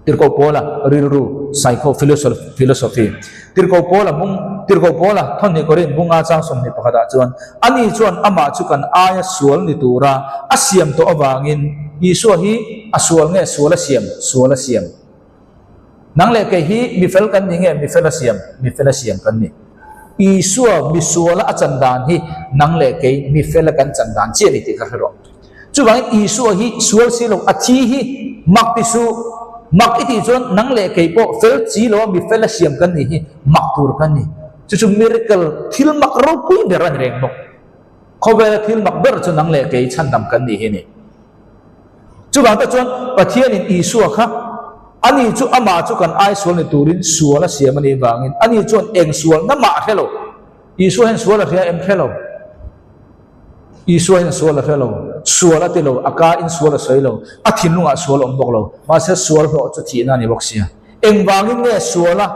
Tirhkoh Paula rilru, psycho philosophy. Tirhkoh Paula bung, Tirhkoh Paula thawhnih Korin bunga chang 21 ah chuan, Ani chuan amah chu kan aia sual ni tura a siam tawh avangin Isua hi a sual nge sual a siam? Sual a siam. Nang leh kei hi mi fel kan ni nge mi fel a siam? Mi fel a siam kan ni. Isua mi suala a chan dan hi nang leh kei mi fela kan chan dan chiah a ni tih kha hre rawh. Chuvangin Isua hi sual si lo, a thi hi mak ti suh. Mak i tih chuan nang leh kei pawh fel chi lo a mi fel a siam kan nih hi mak tur kan ni. Chu chu miracle, thil mak ropui ber a ni reng bawk. Khawvela thil mak ber chu nang leh kei chhandam kan nih hi a ni. Chuvang tak chuan Pathianin Isua kha ani chu amah chu kan ai sual ni turin sual a siam a nih vangin ani chuan eng sualna mah a hre lo. Isua hian sual a hria em hre lo. Isua hian sual a hre lo, sual a ti lo, a ka in sual a sawi lo, a thinlungah sual a awm bawk lo. Mahse sual hlawh chu thihna a ni bawk sia. Engvangin nge suala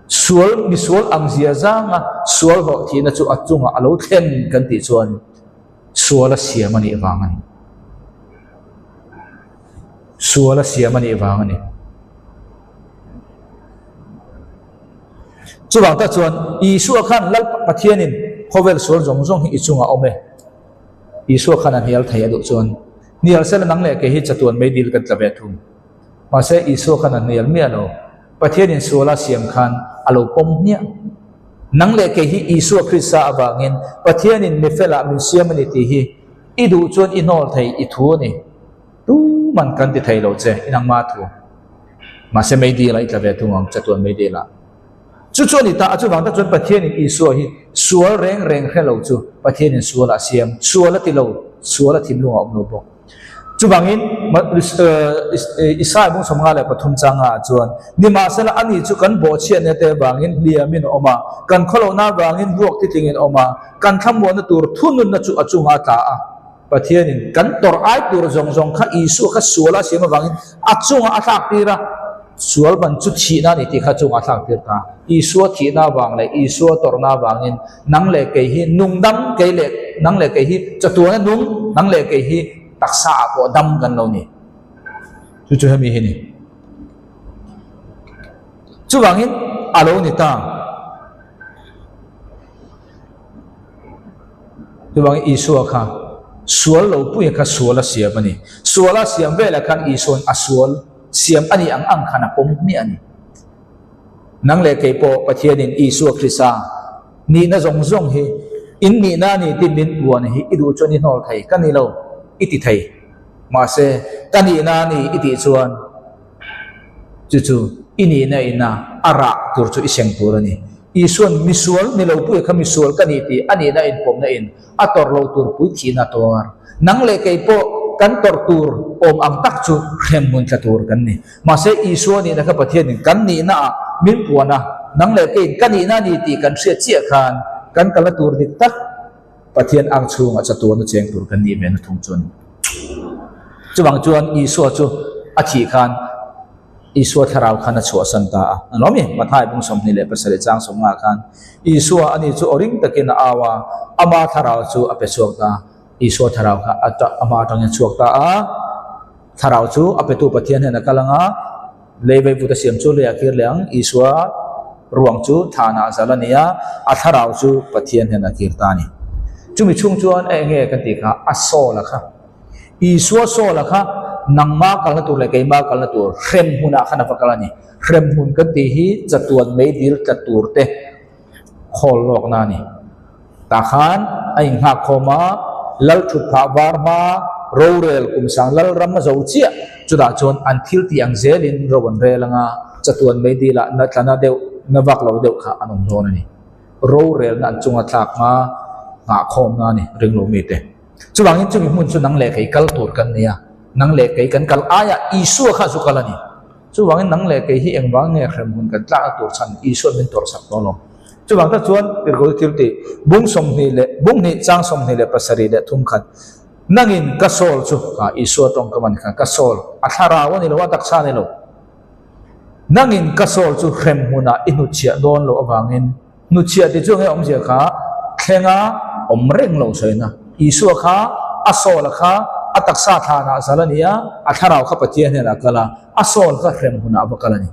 sual misual ang zia zanga sual hlawh thihna chu a chungah a lo thlen kan tih chuan sual a siam a nih vang a ni. Sual a siam a nih vang a ni. Chuvang tak chuan Isua khan Lal Pathianin khawvel sual zawng zawng hi i chungah a awm e. Isua khan a hnial thei a duh chuan hnial sela nang leh kei hi chatuan meidil kan tla ve thung. Mahse Isua khan a hnial miah lo. Pathianin suala siam khan a lo pawm hmiah. Nang leh kei hi Isua Krista avangin Pathianin mi felah min siam a ni tih hi i duh chuan i hnawl thei i thu a ni. Tuman kan ti thei lo che i nangma thu. Mahse meidil a i tla ve thung ang, chatuan meidil ah. Chu chu a ni ta a, chuvang tak chuan Pathianin Isua hi sual reng reng hre lo chu Pathianin sual ah a siam, sual a ti lo, sual a thinlung a awm lo bawk. Chuvangin Isaiah bung 53 changa ah chuan, Nimahsela ani chu kan bawhchhiatna te avangin hliamin a awm a, kan khawlohna avangin vuak titlingin a awm a, kan thlamuanna tur thununna chu a chungah a tla a. Pathianin kan tawrh ai tur zawng zawng kha Isua kha suala a siam avangin a chungah a thlak tir a, sual ban chu thihna a ni tih kha a chungah a thlak tir ta. Isua thihna avang leh Isua tawrhna avangin nang leh kei hi nung dam, kei leh nang leh kei hi chatuana nung, nang leh kei hi taksa ah pawh dam kan lo ni. Chu chu hemi hi ni. Chuvangin a lo ni ta. Chuvangin Isua kha sual lo puia kha sual a siam a ni. Sual a siam velah khan Isua'n a sual siam a nih ang ang khan a pawm hmiah a ni. Nang leh kei pawh Pathianin Isua Krista nihna zawng zawng hi in nihna a ni tih min puan hi i duh chuan i hnawl thei ka ni lo i ti thei. Mahse ka nihna a ni i tih chuan Chu chu i nihna ina a rah tur chu i seng tur a ni. Isua'n misual ni lo pui kha misual ka ni tih a nihna inpawmna in a tawrh lo tur pui thihna a tuar. Nang leh kei pawh kan tawrh tur awm ang tak chu hremhmun tla tur kan ni. Mahse Isua nihna kha Pathianin kan nihna ah min puan a, nang leh keiin ka nihna a ni tih kan hriat chiah khan kan kalna tur dik tak Pathian ang chhungah chatuana cheng tur kan nih ve na thung chu a ni. Chuvang chuan Isua chu a thih khan Isua thlarau khan a chhuahsan ta a. An awm i, Mathai bung 27 chang 50 khan Isua ani chu aw ring takin a au a, ama thlarau chu a pe chhuak ta. Isua thlarau kha ama atangin a chhuak ta a. Thlarau chu a petu Pathian hian a kal ang a, lei vaivut a siam chu leiah kir leh ang, Isua ruang chu thanah zal a ni a, a thlarau chu Pathian hian a kir ta a ni. Chumi chhung chuan a enge kan tih kha, a soul a kha. Isua soul a kha nangma kalna tur leh keima kalna tur hremhmunah khan a va kal a ni. Hremhmun kan tih hi chatuan meidil tla tur te khawl lawkna a ni. Tah khan a inghak khawm a, Lal thut phah var hma rorel kum sang lal ram a zo chiah. Chutah chuan an thil tih ang zelin ro an rel anga, chatuan meidilah na tlana deuh, na vak lo deuh kha an awm dawn a ni. Rorelna an chunga tlak hma nghah khawmna a ni ringlo mite. Chuvangin chumi hmun chu nang leh kei kal tur kan ni a, nang leh kei kan kal aiah Isua kha zu kal a ni. Chuvangin nang leh kei hi engvang nge hremhmun kan tlakna tur chhan Isua'n min tawrhsak tawh lo. Chuvang tak chuan Tirhkoh thil tih bung 20 leh bung hnih chang 27 khat nangin ka soul chu kha Isua tawngkam a ni kha ka soul a thlarau a ni lo a taksa a ni lo. Nangin ka soul chu hrem hmunah i hnutchhiah dawn loh avangin hnutchhiah tih chu nge awmzia kha thlenga awm reng lo sawina. Isua kha a soul a kha a taksa thlanah zal a ni a, a thlarau kha Pathian hnenah a kal a, a soul kha hrem hmunah a va kal a ni.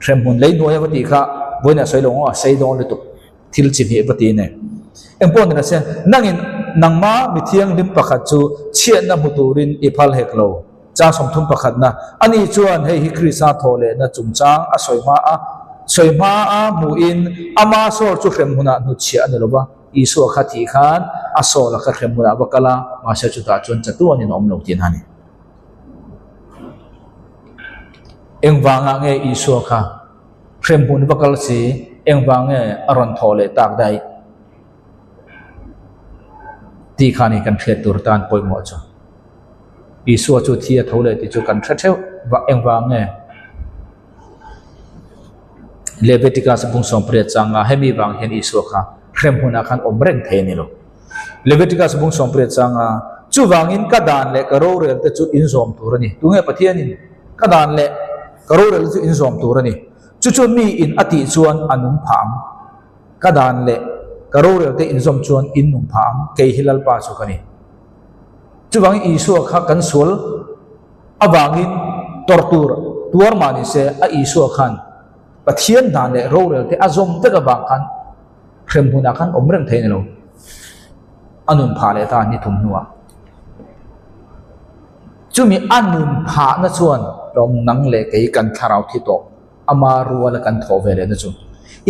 Hremhmun lei hnuai a va tih kha vawiin a sawi lo ang aw, a sei dawn lutuk thil chi hnih va ti nei. Engpawh ni nase, nangin nangma mi thianghlim pakhat chu chhiatna hmu turin i phal hek lo. Chang 30 pakhatna, Ani chuan hei hi Krista thawh lehna chungchang a sawi hma a, sawi hma a hmuhin ama sawr chu hremhmunah hnutchhiah a ni lo va, Isua kha thih khan a sawla kha hremhmunah va kal a, mahse chutah chuan chatuanin a awm lo tihna a ni. Engvangah nge Isua kha hremhmun va kal si? Engvang nge a rawn thawh leh tak daih? Tih kha ni kan hriat tur tan pawimawh chu. Isua chu thi a tho leh tih chu kan hre theuh va engvang nge? Leviticus bung 18 changa hemi vang hian Isua kha hremhmunah khan awm reng thei a ni lo. Leviticus bung 18 changa chuvangin ka dan leh ka rorel te chu in zawm tur a ni. Tunge Pathianin ka dan leh ka rorel te chu in zawm tur a ni. Chu chu mi in a tih chuan a nung phah ang. Ka dan leh ka rorel te in zawm chuan in nung phah ang. Kei hi Lalpa chu ka ni. Chuvangin Isua kha kan sual avangin tawrh tur tuar mah ni se a Isua khan Pathian dan leh rorel te a zawm vek avang khan hremhmunah khan awm reng thei a ni lo. A nun phah leh ta ni thum hnuah. Chumi a nun phahna chuan tlawm nang leh kei kan thlarau thi tawh ama ruala kan thawh ve lehna chu.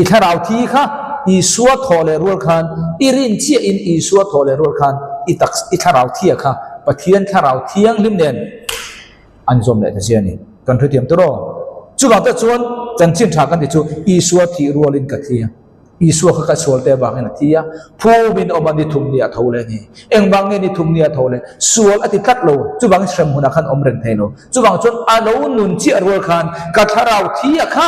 I thlarau thi kha Isua thawh leh rual khan i rin chiahin Isua thawh leh rual khan i tak i thlarau thia kha Pathian thlarau thianghlim nen an zawm leh ta che a ni. Kan hrethiam tur aw. Chuvang te chuan chanchin tha kan ti chu Isua thih rualin ka thi a. Isua kha ka sual te avangin a thi a, phumin awm a ni thum ni a tho leh a ni. Engvang nge ni thum ni a tho leh? Sual a ti tlat lo, chuvangin hrem hunah khan awm reng thei lo. Chuvang chuan a lo nun chiah rual khan ka thlarau thi a kha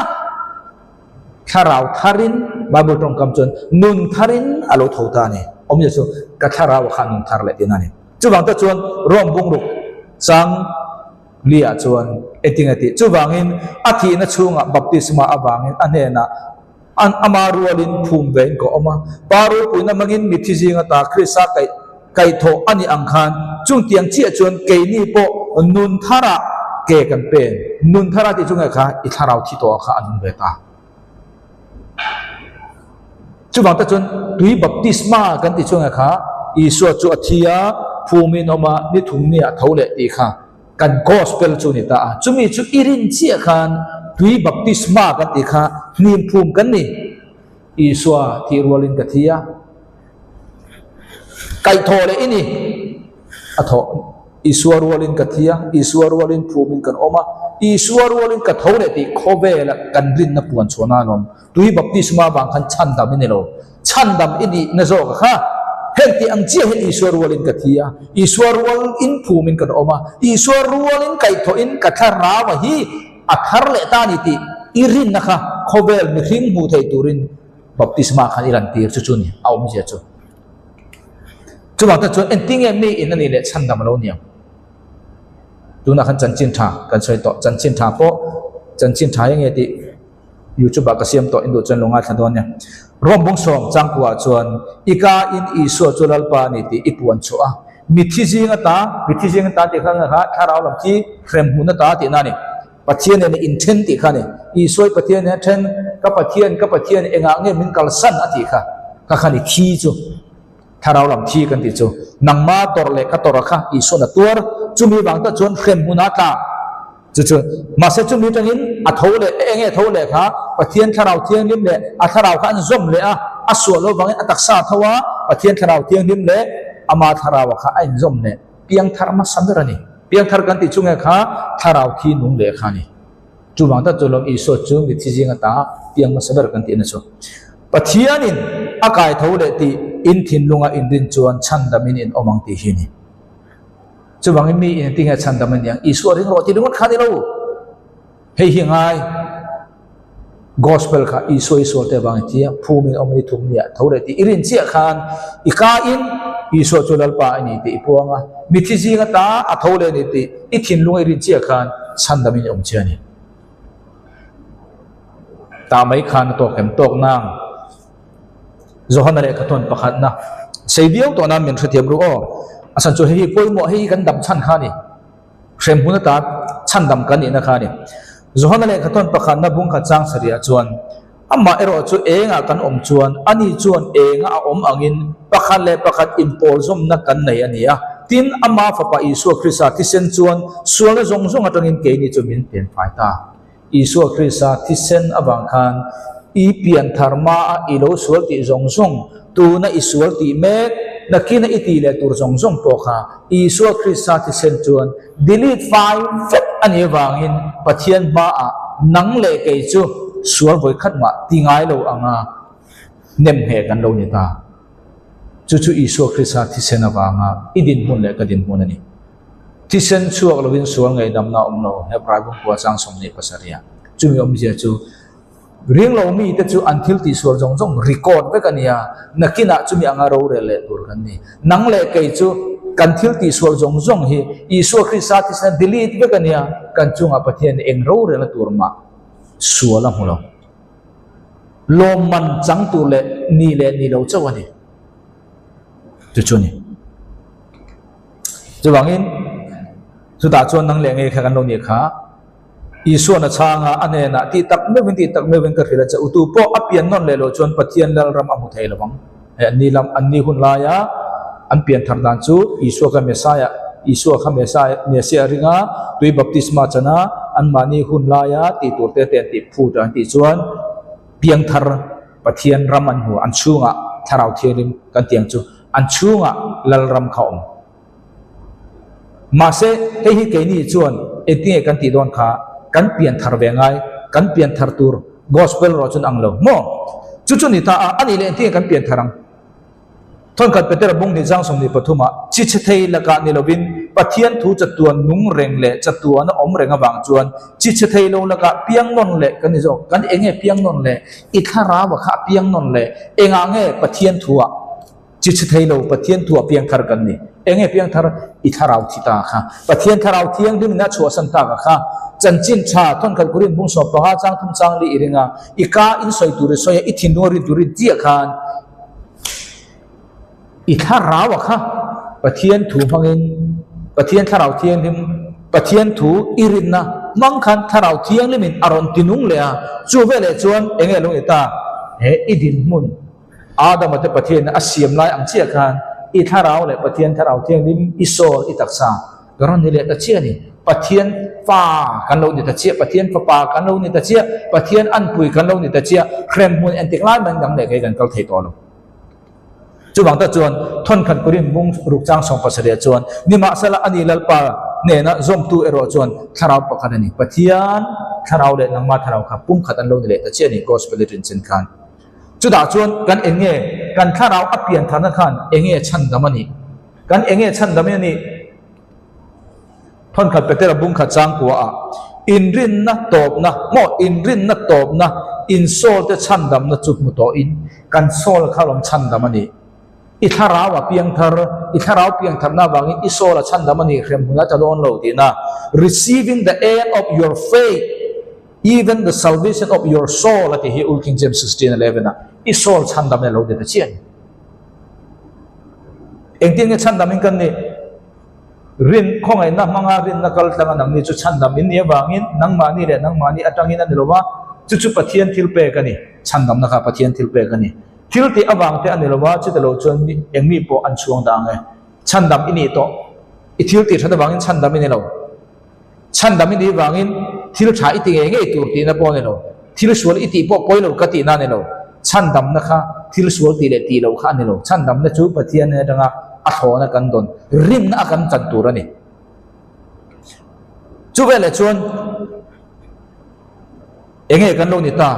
thlarau tharin, Bible tawngkam chuan nun tharin a lo tho ta a ni. Awmzia chu ka thlarau a kha nun thar leh tihna a ni. Chuvang te chuan Rome bungruk chang liah chuan engtin a tih? Chuvangin a thihna chhungah baptisma avangin a hnenah An ama rualin phum vein ka awm a, Pa ropuina hmangin mithi zing ata Krista kaih kaihthawh a nih ang khan chungtiang chiah chuan keini pawh nun tharah ke kan pen. Nun thara tih chu nge kha i thlarau thi tawh ah kha a nung ve ta. Chuvang te chuan tui baptisma kan tih chu nge kha Isua chu a thi a, phumin awm a, ni thum ni ah tho leh tih kha. Kan Gospel chu ni ta a, chumi chu i rin chiah khan tui baptisma kan tih kha hnim phum kan ni. Isua thih rualin ka thi a, kaihthawh leh i ni. A thawh Isua rualin ka thi a, Isua rualin phumin kan awm a, Isua rualin ka tho leh tih khawvela kan rinna puan chhuahna a lawm. Tui baptisma vang khan chhandam i ni lo. Chhandam i nihna zawk a kha. Heng tih ang chiah hian Isua rualin ka thi a, Isua rual in phumin kan awm a, Isua rualin kaihthawhin ka thlarau a hi a thar leh ta a ni tih i rinna kha khawvel mihring hmuh theih turin baptisma khan i lantir chu chu ni a awmzia chu. Chuvang te chuan engtinge mi in a nih leh chhandam a lo ni ang? Tunah khan chanchin tha kan sawi tawh, chanchin tha pawh chanchin tha hi nge tih YouTube ah ka siam tawh induh chuan lo ngaithla dawn nia. Rom bung sawm changkua ah chuan i ka in Isua chu Lalpa a ni tih i puan chhuah a, mithi zing ata, mithi zing ata tih kha kha thlarau lam khi hrem hmun ata tihna a ni. Pathian nen inthen tih kha a ni. Isua i Pathian nen a then, ka Pathian, ka Pathian engah nge min kalsan a tih kha, kha kha ni thi chu. Thlarau lam thi kan tih chu nangma tawrh leh ka tawrh a kha Isuan a tuar, chumi vang tak chuan hrem hmun ah tla. Chu chu mahse chumi atangin a tho leh eng nge tho leh kha Pathian Thlarau Thianghlim leh a thlarau kha an zawm leh a, a suah lo vangin a taksa a tho a, Pathian Thlarau Thianghlim leh ama thlarau kha a inzawm leh piangthar hmasa ber a ni. Piangthar kan tih chu nge kha thlarau thi nung leh kha a ni. Chuvang tak chu lawm Isua chu mithi zing ata piang hmasa ber kan tihna chu. Pathianin a kai tho leh tih in thinlunga inrin chuan chhandamin in awm ang tih hi a ni. Chuvangin mi in tinge chhandam a niang Isua ring rawh tih ringawt kha ni lo. Hei hi ngai. Gospel kha Isua i sualte avang i thi a, phumin awm ni thum nia tho leh tih i rin chiah khan i kain Isua chu Lalpa a ni tih i puang a, mithi zing ata a tho leh a ni tih i thinlung i rin chiah khan chhandamin i awm che a ni. Tah mai khan a tawk em tawk nang? Johana lehkha thawn pakhatna sei viau tawh nan min hrethiam ru aw. A chhan chu hei hi pawimawh hei hi kan dam chhan kha a ni. Hremhmun ata chhandam kan nihna kha a ni. Johana lehkha thawn pakhatna bung khat chang sarihah chuan, Amah erawh chu engah kan awm chuan ani chuan enga a awm angin pakhat leh pakhat inpawlzawmna kan nei a ni a. Tin, ama Fapa Isua Krista thisen chuan sualna zawng zawng atangin keini chu min pianfai ta. Isua Krista thisen avang khan i pian thar hma a i lo sual tih zawng zawng, tuna i sual tih mek, nakina i tih leh tur zawng zawng pawh kha Isua Krista thisen chuan delete fai vek a nih avangin Pathian hmaah nang leh kei chu sual vawikhat mah ti ngai lo anga nemngheh kan lo ni ta. Chu chu Isua Krista thisen avanga i dinhmun leh ka dinhmun a ni. Thisen chhuak lovin sual ngaihdamna a awm lo, Hebrai bungkua chang 27 ah. Chumi awmzia chu ringlo mite chu an thil tihsual zawng zawng record vek a ni a, nakinah chumi anga rorel leh tur kan ni. Nang leh kei chu kan thil tihsual zawng zawng hi Isua Krista thisen a delete vek a ni a, kan chungah Pathian eng rorelna tur mah sual a hmu lo. Lawmman chang tur leh ni leh ni lo chauh a ni. Chu chu a ni. Chuvangin, chutah chuan nang leh ngei kha kan lo nih kha. Isuan a chhang a, a hnenah, Tih tak meuhin, tih tak meuhin ka hrilh a che u, tu pawh a pian nawn leh loh chuan Pathian Lalram a hmu thei lo ang. Hei an ni lam, an ni hun laia an pian thar dan chu Isua kha Messiah, Isua kha Messiah, Messiah a ring a, tui baptisma chan a, anmahni hun laia tih tur te te an tih phut a, an tih chuan piangthar Pathian ram an hmu, an chhungah Thlarau Thianghlim kan tih ang chu. An chhungah Lalram kha awm. Mahse, hei hi keini chuan engtinge kan tih dawn kha kan pian thar ve ngai, kan pian thar tur Gospel erawh chuan ang lo maw? Chu chu ni ta a, anih leh engtinge kan pian thar ang? Thawnkhat Petera bung hnih zang 23 ah, Chi chhe thei lakah ni lovin Pathian thu chatuan nung reng leh chatuan a awm reng avang chuan chi chhe thei lo lakah piang nawn leh kan ni zawk. Kan enge piang nawn leh? I thlarau a kha a piang nawn leh engah nge Pathian thu ah Chi chhe thei lo, Pathian thu ah piangthar kan ni. Enge piangthar? I thlarau thi ta kha. Pathian thlarau thianghlim in a chhuahsan tak a kha. Chanchin tha, thawnkhat Korin bung 15 chang thum chang li i ring a, i ka in sawi tur i sawi a, i thinlung a rin tur i chiah khan i thlarau a kha Pathian thu hmangin, Pathian thlarau thianghlim, Pathian thu i rinna hmang khan thlarau thianghlim in a rawn tinung leh a, chu veleh chuan enge lo ni ta? He i dinhmun. Adama te Pathian a siam lai ang chiah khan i thlarau leh Pathian thlarau thianghlim i sawl i taksa ka rawn ni leh ta chiah a ni. Pathian fa kan lo ni ta chiah, Pathian fapa kan lo ni ta chiah, Pathian anpui kan lo ni ta chiah, hremhmun entik lai mai dang leh kei kan kal thei tawh lo. Chuvang tak chuan thawnkhat Korin bung ruk chang 70 ah chuan nimahsela ani Lalpa hnena zawmtu erawh chuan thlarau pakhat a ni. Pathian thlarau leh nangma thlarau kha pumkhat an lo ni leh ta chiah a ni Gospel i rinchen khan. Chutah chuan kan eng nge kan thlarau a pian tharna khan eng nge chhandam a nih? Kan eng nge chhandam a nih? Thawnkhat Petera bungkhat changkua ah inrinna tawpna maw inrinna tawpna in soul te chhandamna chu hmu tawhin kan soul kha rawn chhandam a nih. I thlarau a piangthar, i thlarau piangtharna avangin i soul a chhandam a nih hremhmun a tla dawn lo tihna. Receiving the end of your faith. Even the salvation of your soul a ti hi Old King James 16:11 ah i soul chhandam in a lo ti ta chiah a ni. Engtin nge chhandam in kan nih? Rin, khawngaihna hmanga rinna kal tlanga nangni chu chhandam in nih avangin nangmahni leh nangmahni atangin a ni lo va, chu chu Pathian thil pek a ni. Chhandamna kha Pathian thil pek a ni. Thil tih avang te a ni lo va, chuti lo chuan mi eng mi pawh an chhuang dah ang e. Chhandam i nih tawh, i thil tih that avangin chhandam i ni lo. Chhandam i nih vangin thil tha i ti ngei ngei tur tihna pawh a ni lo. Thil sual i tih pawh pawi lo ka tihna a ni lo. Chhandamna kha thil sual tih leh tih loh kha a ni lo. Chhandamna chu Pathian hnen atanga a thlawhna kan dawn, rinna a kan chan tur a ni. Chu veleh chuan enge kan lo ni ta?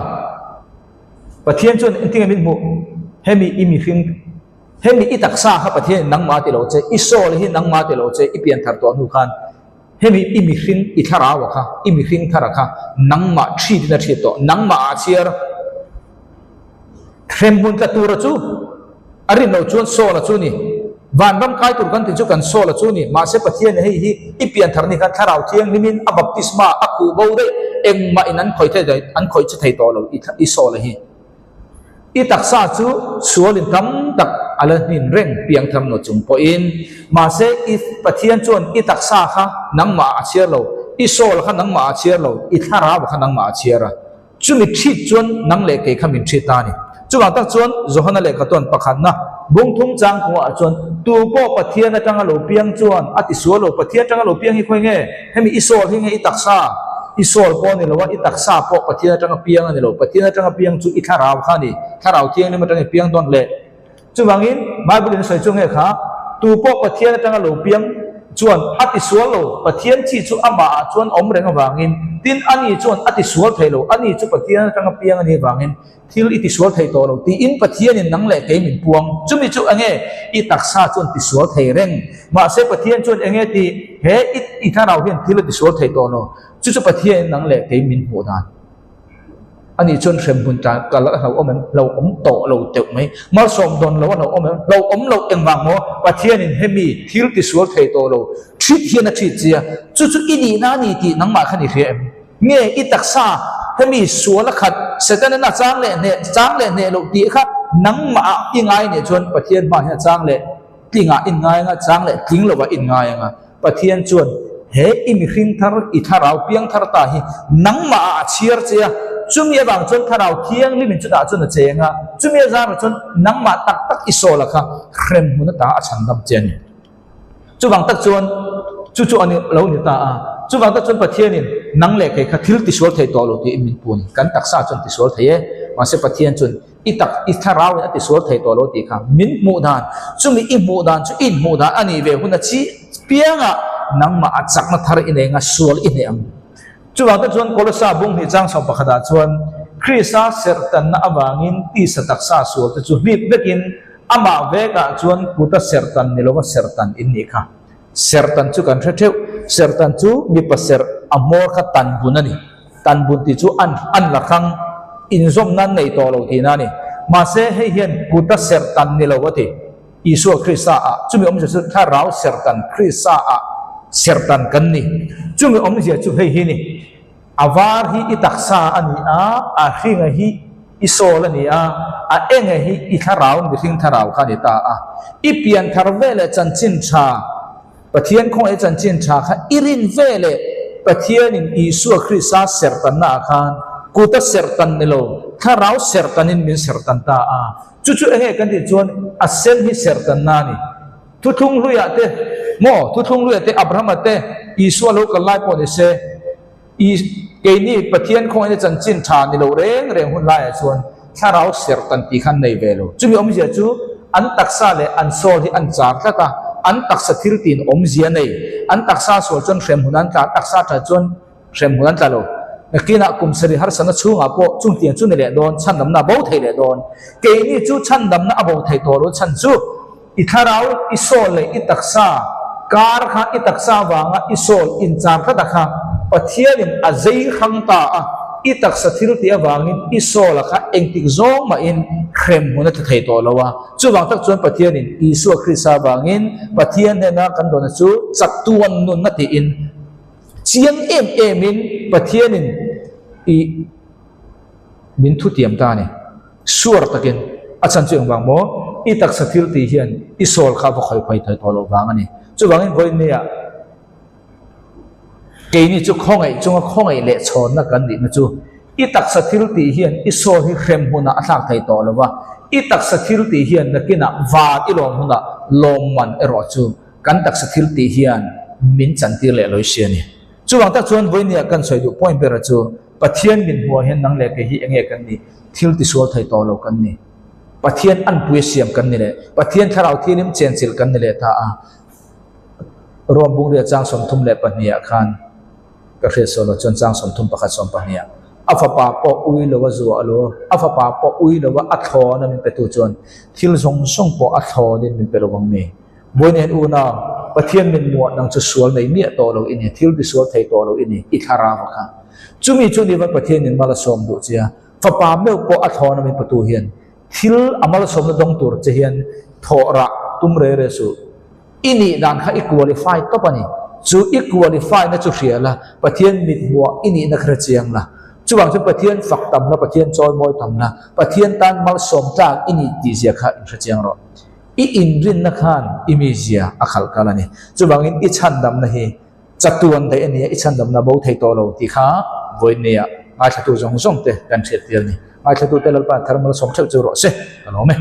Pathian chuan engtinge min hmuh? Hemi i mihring, hemi i taksa kha Pathianin nangmah ti lo che, i soul hi nangmah ti lo che, i pianthar tawh hnu khan. Hemi i mihring, i thlarau a kha, i mihring thar a kha nangmah ṭhit in a ṭhit tawh, nangmah ah a chhiar. Hremhmun tla tura chu a rin loh chuan Saul-a chu ni. Vanram kai tur kan tih chu kan Saul-a chu ni. Mahse Pathian hei hi i pianthar ni khan Thlarau Thianghlimin a baptisma a khuh bo daih, engmah in an khawih thei an khawih che thei tawh lo i Saul-a hi. I taksa chu sualin tam tak a la hnin reng piangthar naw chung pawhin. Mahse i Pathian chuan i taksa kha nangmah ah a chhiar lo, i Saul-a kha nangmah ah a chhiar lo, i Thlarau-a kha nangmah ah a chhiar a. Chumi ṭhit chuan nang leh kei kha min ṭhit ta a ni. Chuvang tak chuan Johana lehkha tuan pakhatna bungthum chang kawngah chuan tu pawh Pathian atanga lo piang chuan a ti sual lo, Pathian atanga lo piang hi khawi nge? Hemi i sawl hi nge i taksa? I sawl pawh a ni lo a, i taksa pawh Pathian atanga piang a ni lo. Pathian atanga piang chu i thlarau kha a ni. Thlarau Thianghlim atanga i piang dawn leh. Chuvangin, Bible-in a sawi chu nge kha, Tu pawh Pathian atanga lo piang chuan a tisual lo, Pathian chi chu amahah chuan awm reng avangin, tin, ani chuan a tisual thei lo, ani chu Pathian atanga piang a nih avangin thil i tisual thei tawh lo, tiin Pathianin nang leh kei min puang. Chumi chu enge? I taksa chuan tisual thei reng. Mahse, Pathian chuan enge tih? He i thlarau hian thil a tisual thei tawh lo. Chu chu Pathianin nang leh kei min hmuh dan. Ani chuan hremhmun tlan kal a hlauhawm em? Hlauhawm tawh lo teuh mai. Malsawm dawn lo a hlauhawm em? Hlauhawm loh engvang maw? Pathianin hemi thil tisual thei tawh lo ṭhit hian a ṭhit chia. Chu chu i nihna a ni tih nangmah khan i hria em? Nge i taksa hemi sual a khat Setanin a chang leh hneh chang leh hneh loh tih kha nangmah ah i ngai nih chuan Pathian hma hian a chang leh tlingah i ngai anga chang leh tling lovah i ngai anga. Pathian chuan he i mihring thar, i thlarau piang thar ta hi nangmah ah a chhiar che a, chumi avang chuan thlarau thianghlimin chutah chuan a cheng a, chumi a zarah chuan nangmah tak tak i sawl a kha hrem hmun ata a chhandam che a ni. Chuvang tak chuan chu chu a ni lo ni ta a, chuvang tak chuan Pathianin nang leh kei kha thil tisual thei tawh lo tiin min pu a ni. Kan taksa chuan tisual thei e, mahse Pathian chuan I tak, i thlarau in a tisual thei tawh lo tih kha min hmuh dan, chumi i hmuh dan chu i inhmuh dan a nih ve hun a chi piangah nangmah a chakna thar i nei anga sual i hneh ang. Chuvang te chuan Kolosa bung hnih chang sawm pakhatah chuan Krista serhtanna avangin tisa taksa sual te chu hlip vekin amah vekah chuan kuta serhtan ni lova serhtan in nih kha. Serhtan chu kan hre theuh, serhtan chu mipa serh a hmawr kha tan bun a ni. Tan bun tih chu an an la hrang inzawmna an nei tawh lo tihna a ni. Mahse, hei hian kuta serhtan ni lo a ti. Isua Krista ah, chumi awmzia chu Thlarau serhtan Krista ah serhtan kan ni. Chumi awmzia chu hei hi ni, A var hi i taksa a ni a, a hringa hi i sawl a ni a, a enga hi i thlarau mihring thlarau kha a ni ta a. I pianthar veleh chanchin tha Pathian khawngaih chanchin tha kha i rin ve leh Pathianin Isua Krista serhtanna ah khan kuta serhtan ni lo, thlarau serhtanin min serhtan ta a. Chu chu enge kan tih chuan a sen hi serhtanna a ni. Thuthlung hluiah te maw, thuthlung hluiah te Abrahama te Isua lo kal lai pawh ni se, I keini Pathian khawngaihna chanchin tha ni lo reng reng hun laiah chuan thlarau serhtan tih kha an nei ve lo. Chumi awmzia chu an taksa leh an soul hi an char tlat a, an taksa thil tin awmzia nei. An taksa sual chuan hremhmun an tla, an taksa tha chuan hremhmun an tla lo. Nakinah kum sarih harsatna chhungah pawh chungtiang chu ni leh dawn, chhandamna a bo thei leh dawn. Keini chu chhandamna a bo thei tawh lo chhan chu. I thlarau, i soul leh i taksa kar kha i taksa avanga i soul inchar tlat a kha Pathianin a zei hrang ta a, i taksa thil tih avangin i soul a kha engtik zawng mahin hrem hmun a tla thei tawh lo a. Chuvang tak chuan Pathianin Isua Krista avangin Pathian hnena kan dawnna chu chatuan nunna tiin chiang em emin Pathianin i Min thutiam ta a ni. Suar takin a chhan chu engvang maw? I taksa thil tih hian i sawl kha va khawi phai thai tawh loh vang a ni. Chuvangin vawiinnia keini chu khawngaih chunga khawngaih leh chhawnna kan nihna chu i taksa thil tih hian i sawl hi hrem hmunah a thlak thei tawh lo va, i taksa thil tih hian nakinah van i lawm hunah lawmman erawh chu kan taksa thil tih hian min chantir leh lawi si a ni. Chuvang tak chuan vawiinnia kan sawi duh point bera chu Pathian min hmuah hian nang leh kei hi enge kan nih? Thil tisual thei tawh lo kan ni. Pathian anpui a siam kan ni leh Pathian thlarau thianghlim chenchilh kan ni leh ta a. Rom Bungria chang 32 ah khan ka hriat sawn loh chuan chang 31 12 ah a fapa pawh ui lo a zuah lo, a fapa pawh ui lo a a thlawn a min petu chuan thil zawng zawng pawh a thlawnin min pe lo vang mi. Vawiin hian unau. Pathian min muah nang chu sual nei miah tawh lo i ni, thil tisual thei tawh lo i ni, i thlarau a kha. Chumi chu ni va Pathianin mal a sawm duh che a, fapa meuh pawh a thlawn a min patu hian thil a malsawmna dawng tur che hian thawh rah tum re re suh. I nih dan kha i qualify tawp a ni. Chu i qualify na chu hria la, Pathian mit hmuah i nihna kha hre chiang la. Chuvang chuan Pathian fak tam la, Pathian chawimawi tam la, Pathian tan malsawm tlak i nih tih zia kha inhre chiang rawh. I inrinna khan i mizia a khalh kal a ni. Chuvangin i chhandamna hi chatuan daih a nia, i chhandamna bo thei tawh lo tih kha vawinia ngaithlatu zawng zawng te kan hriat tir a ni. Ngaithlatute Lalpa thar malsawm theuh chu rawh se, ka lawm e.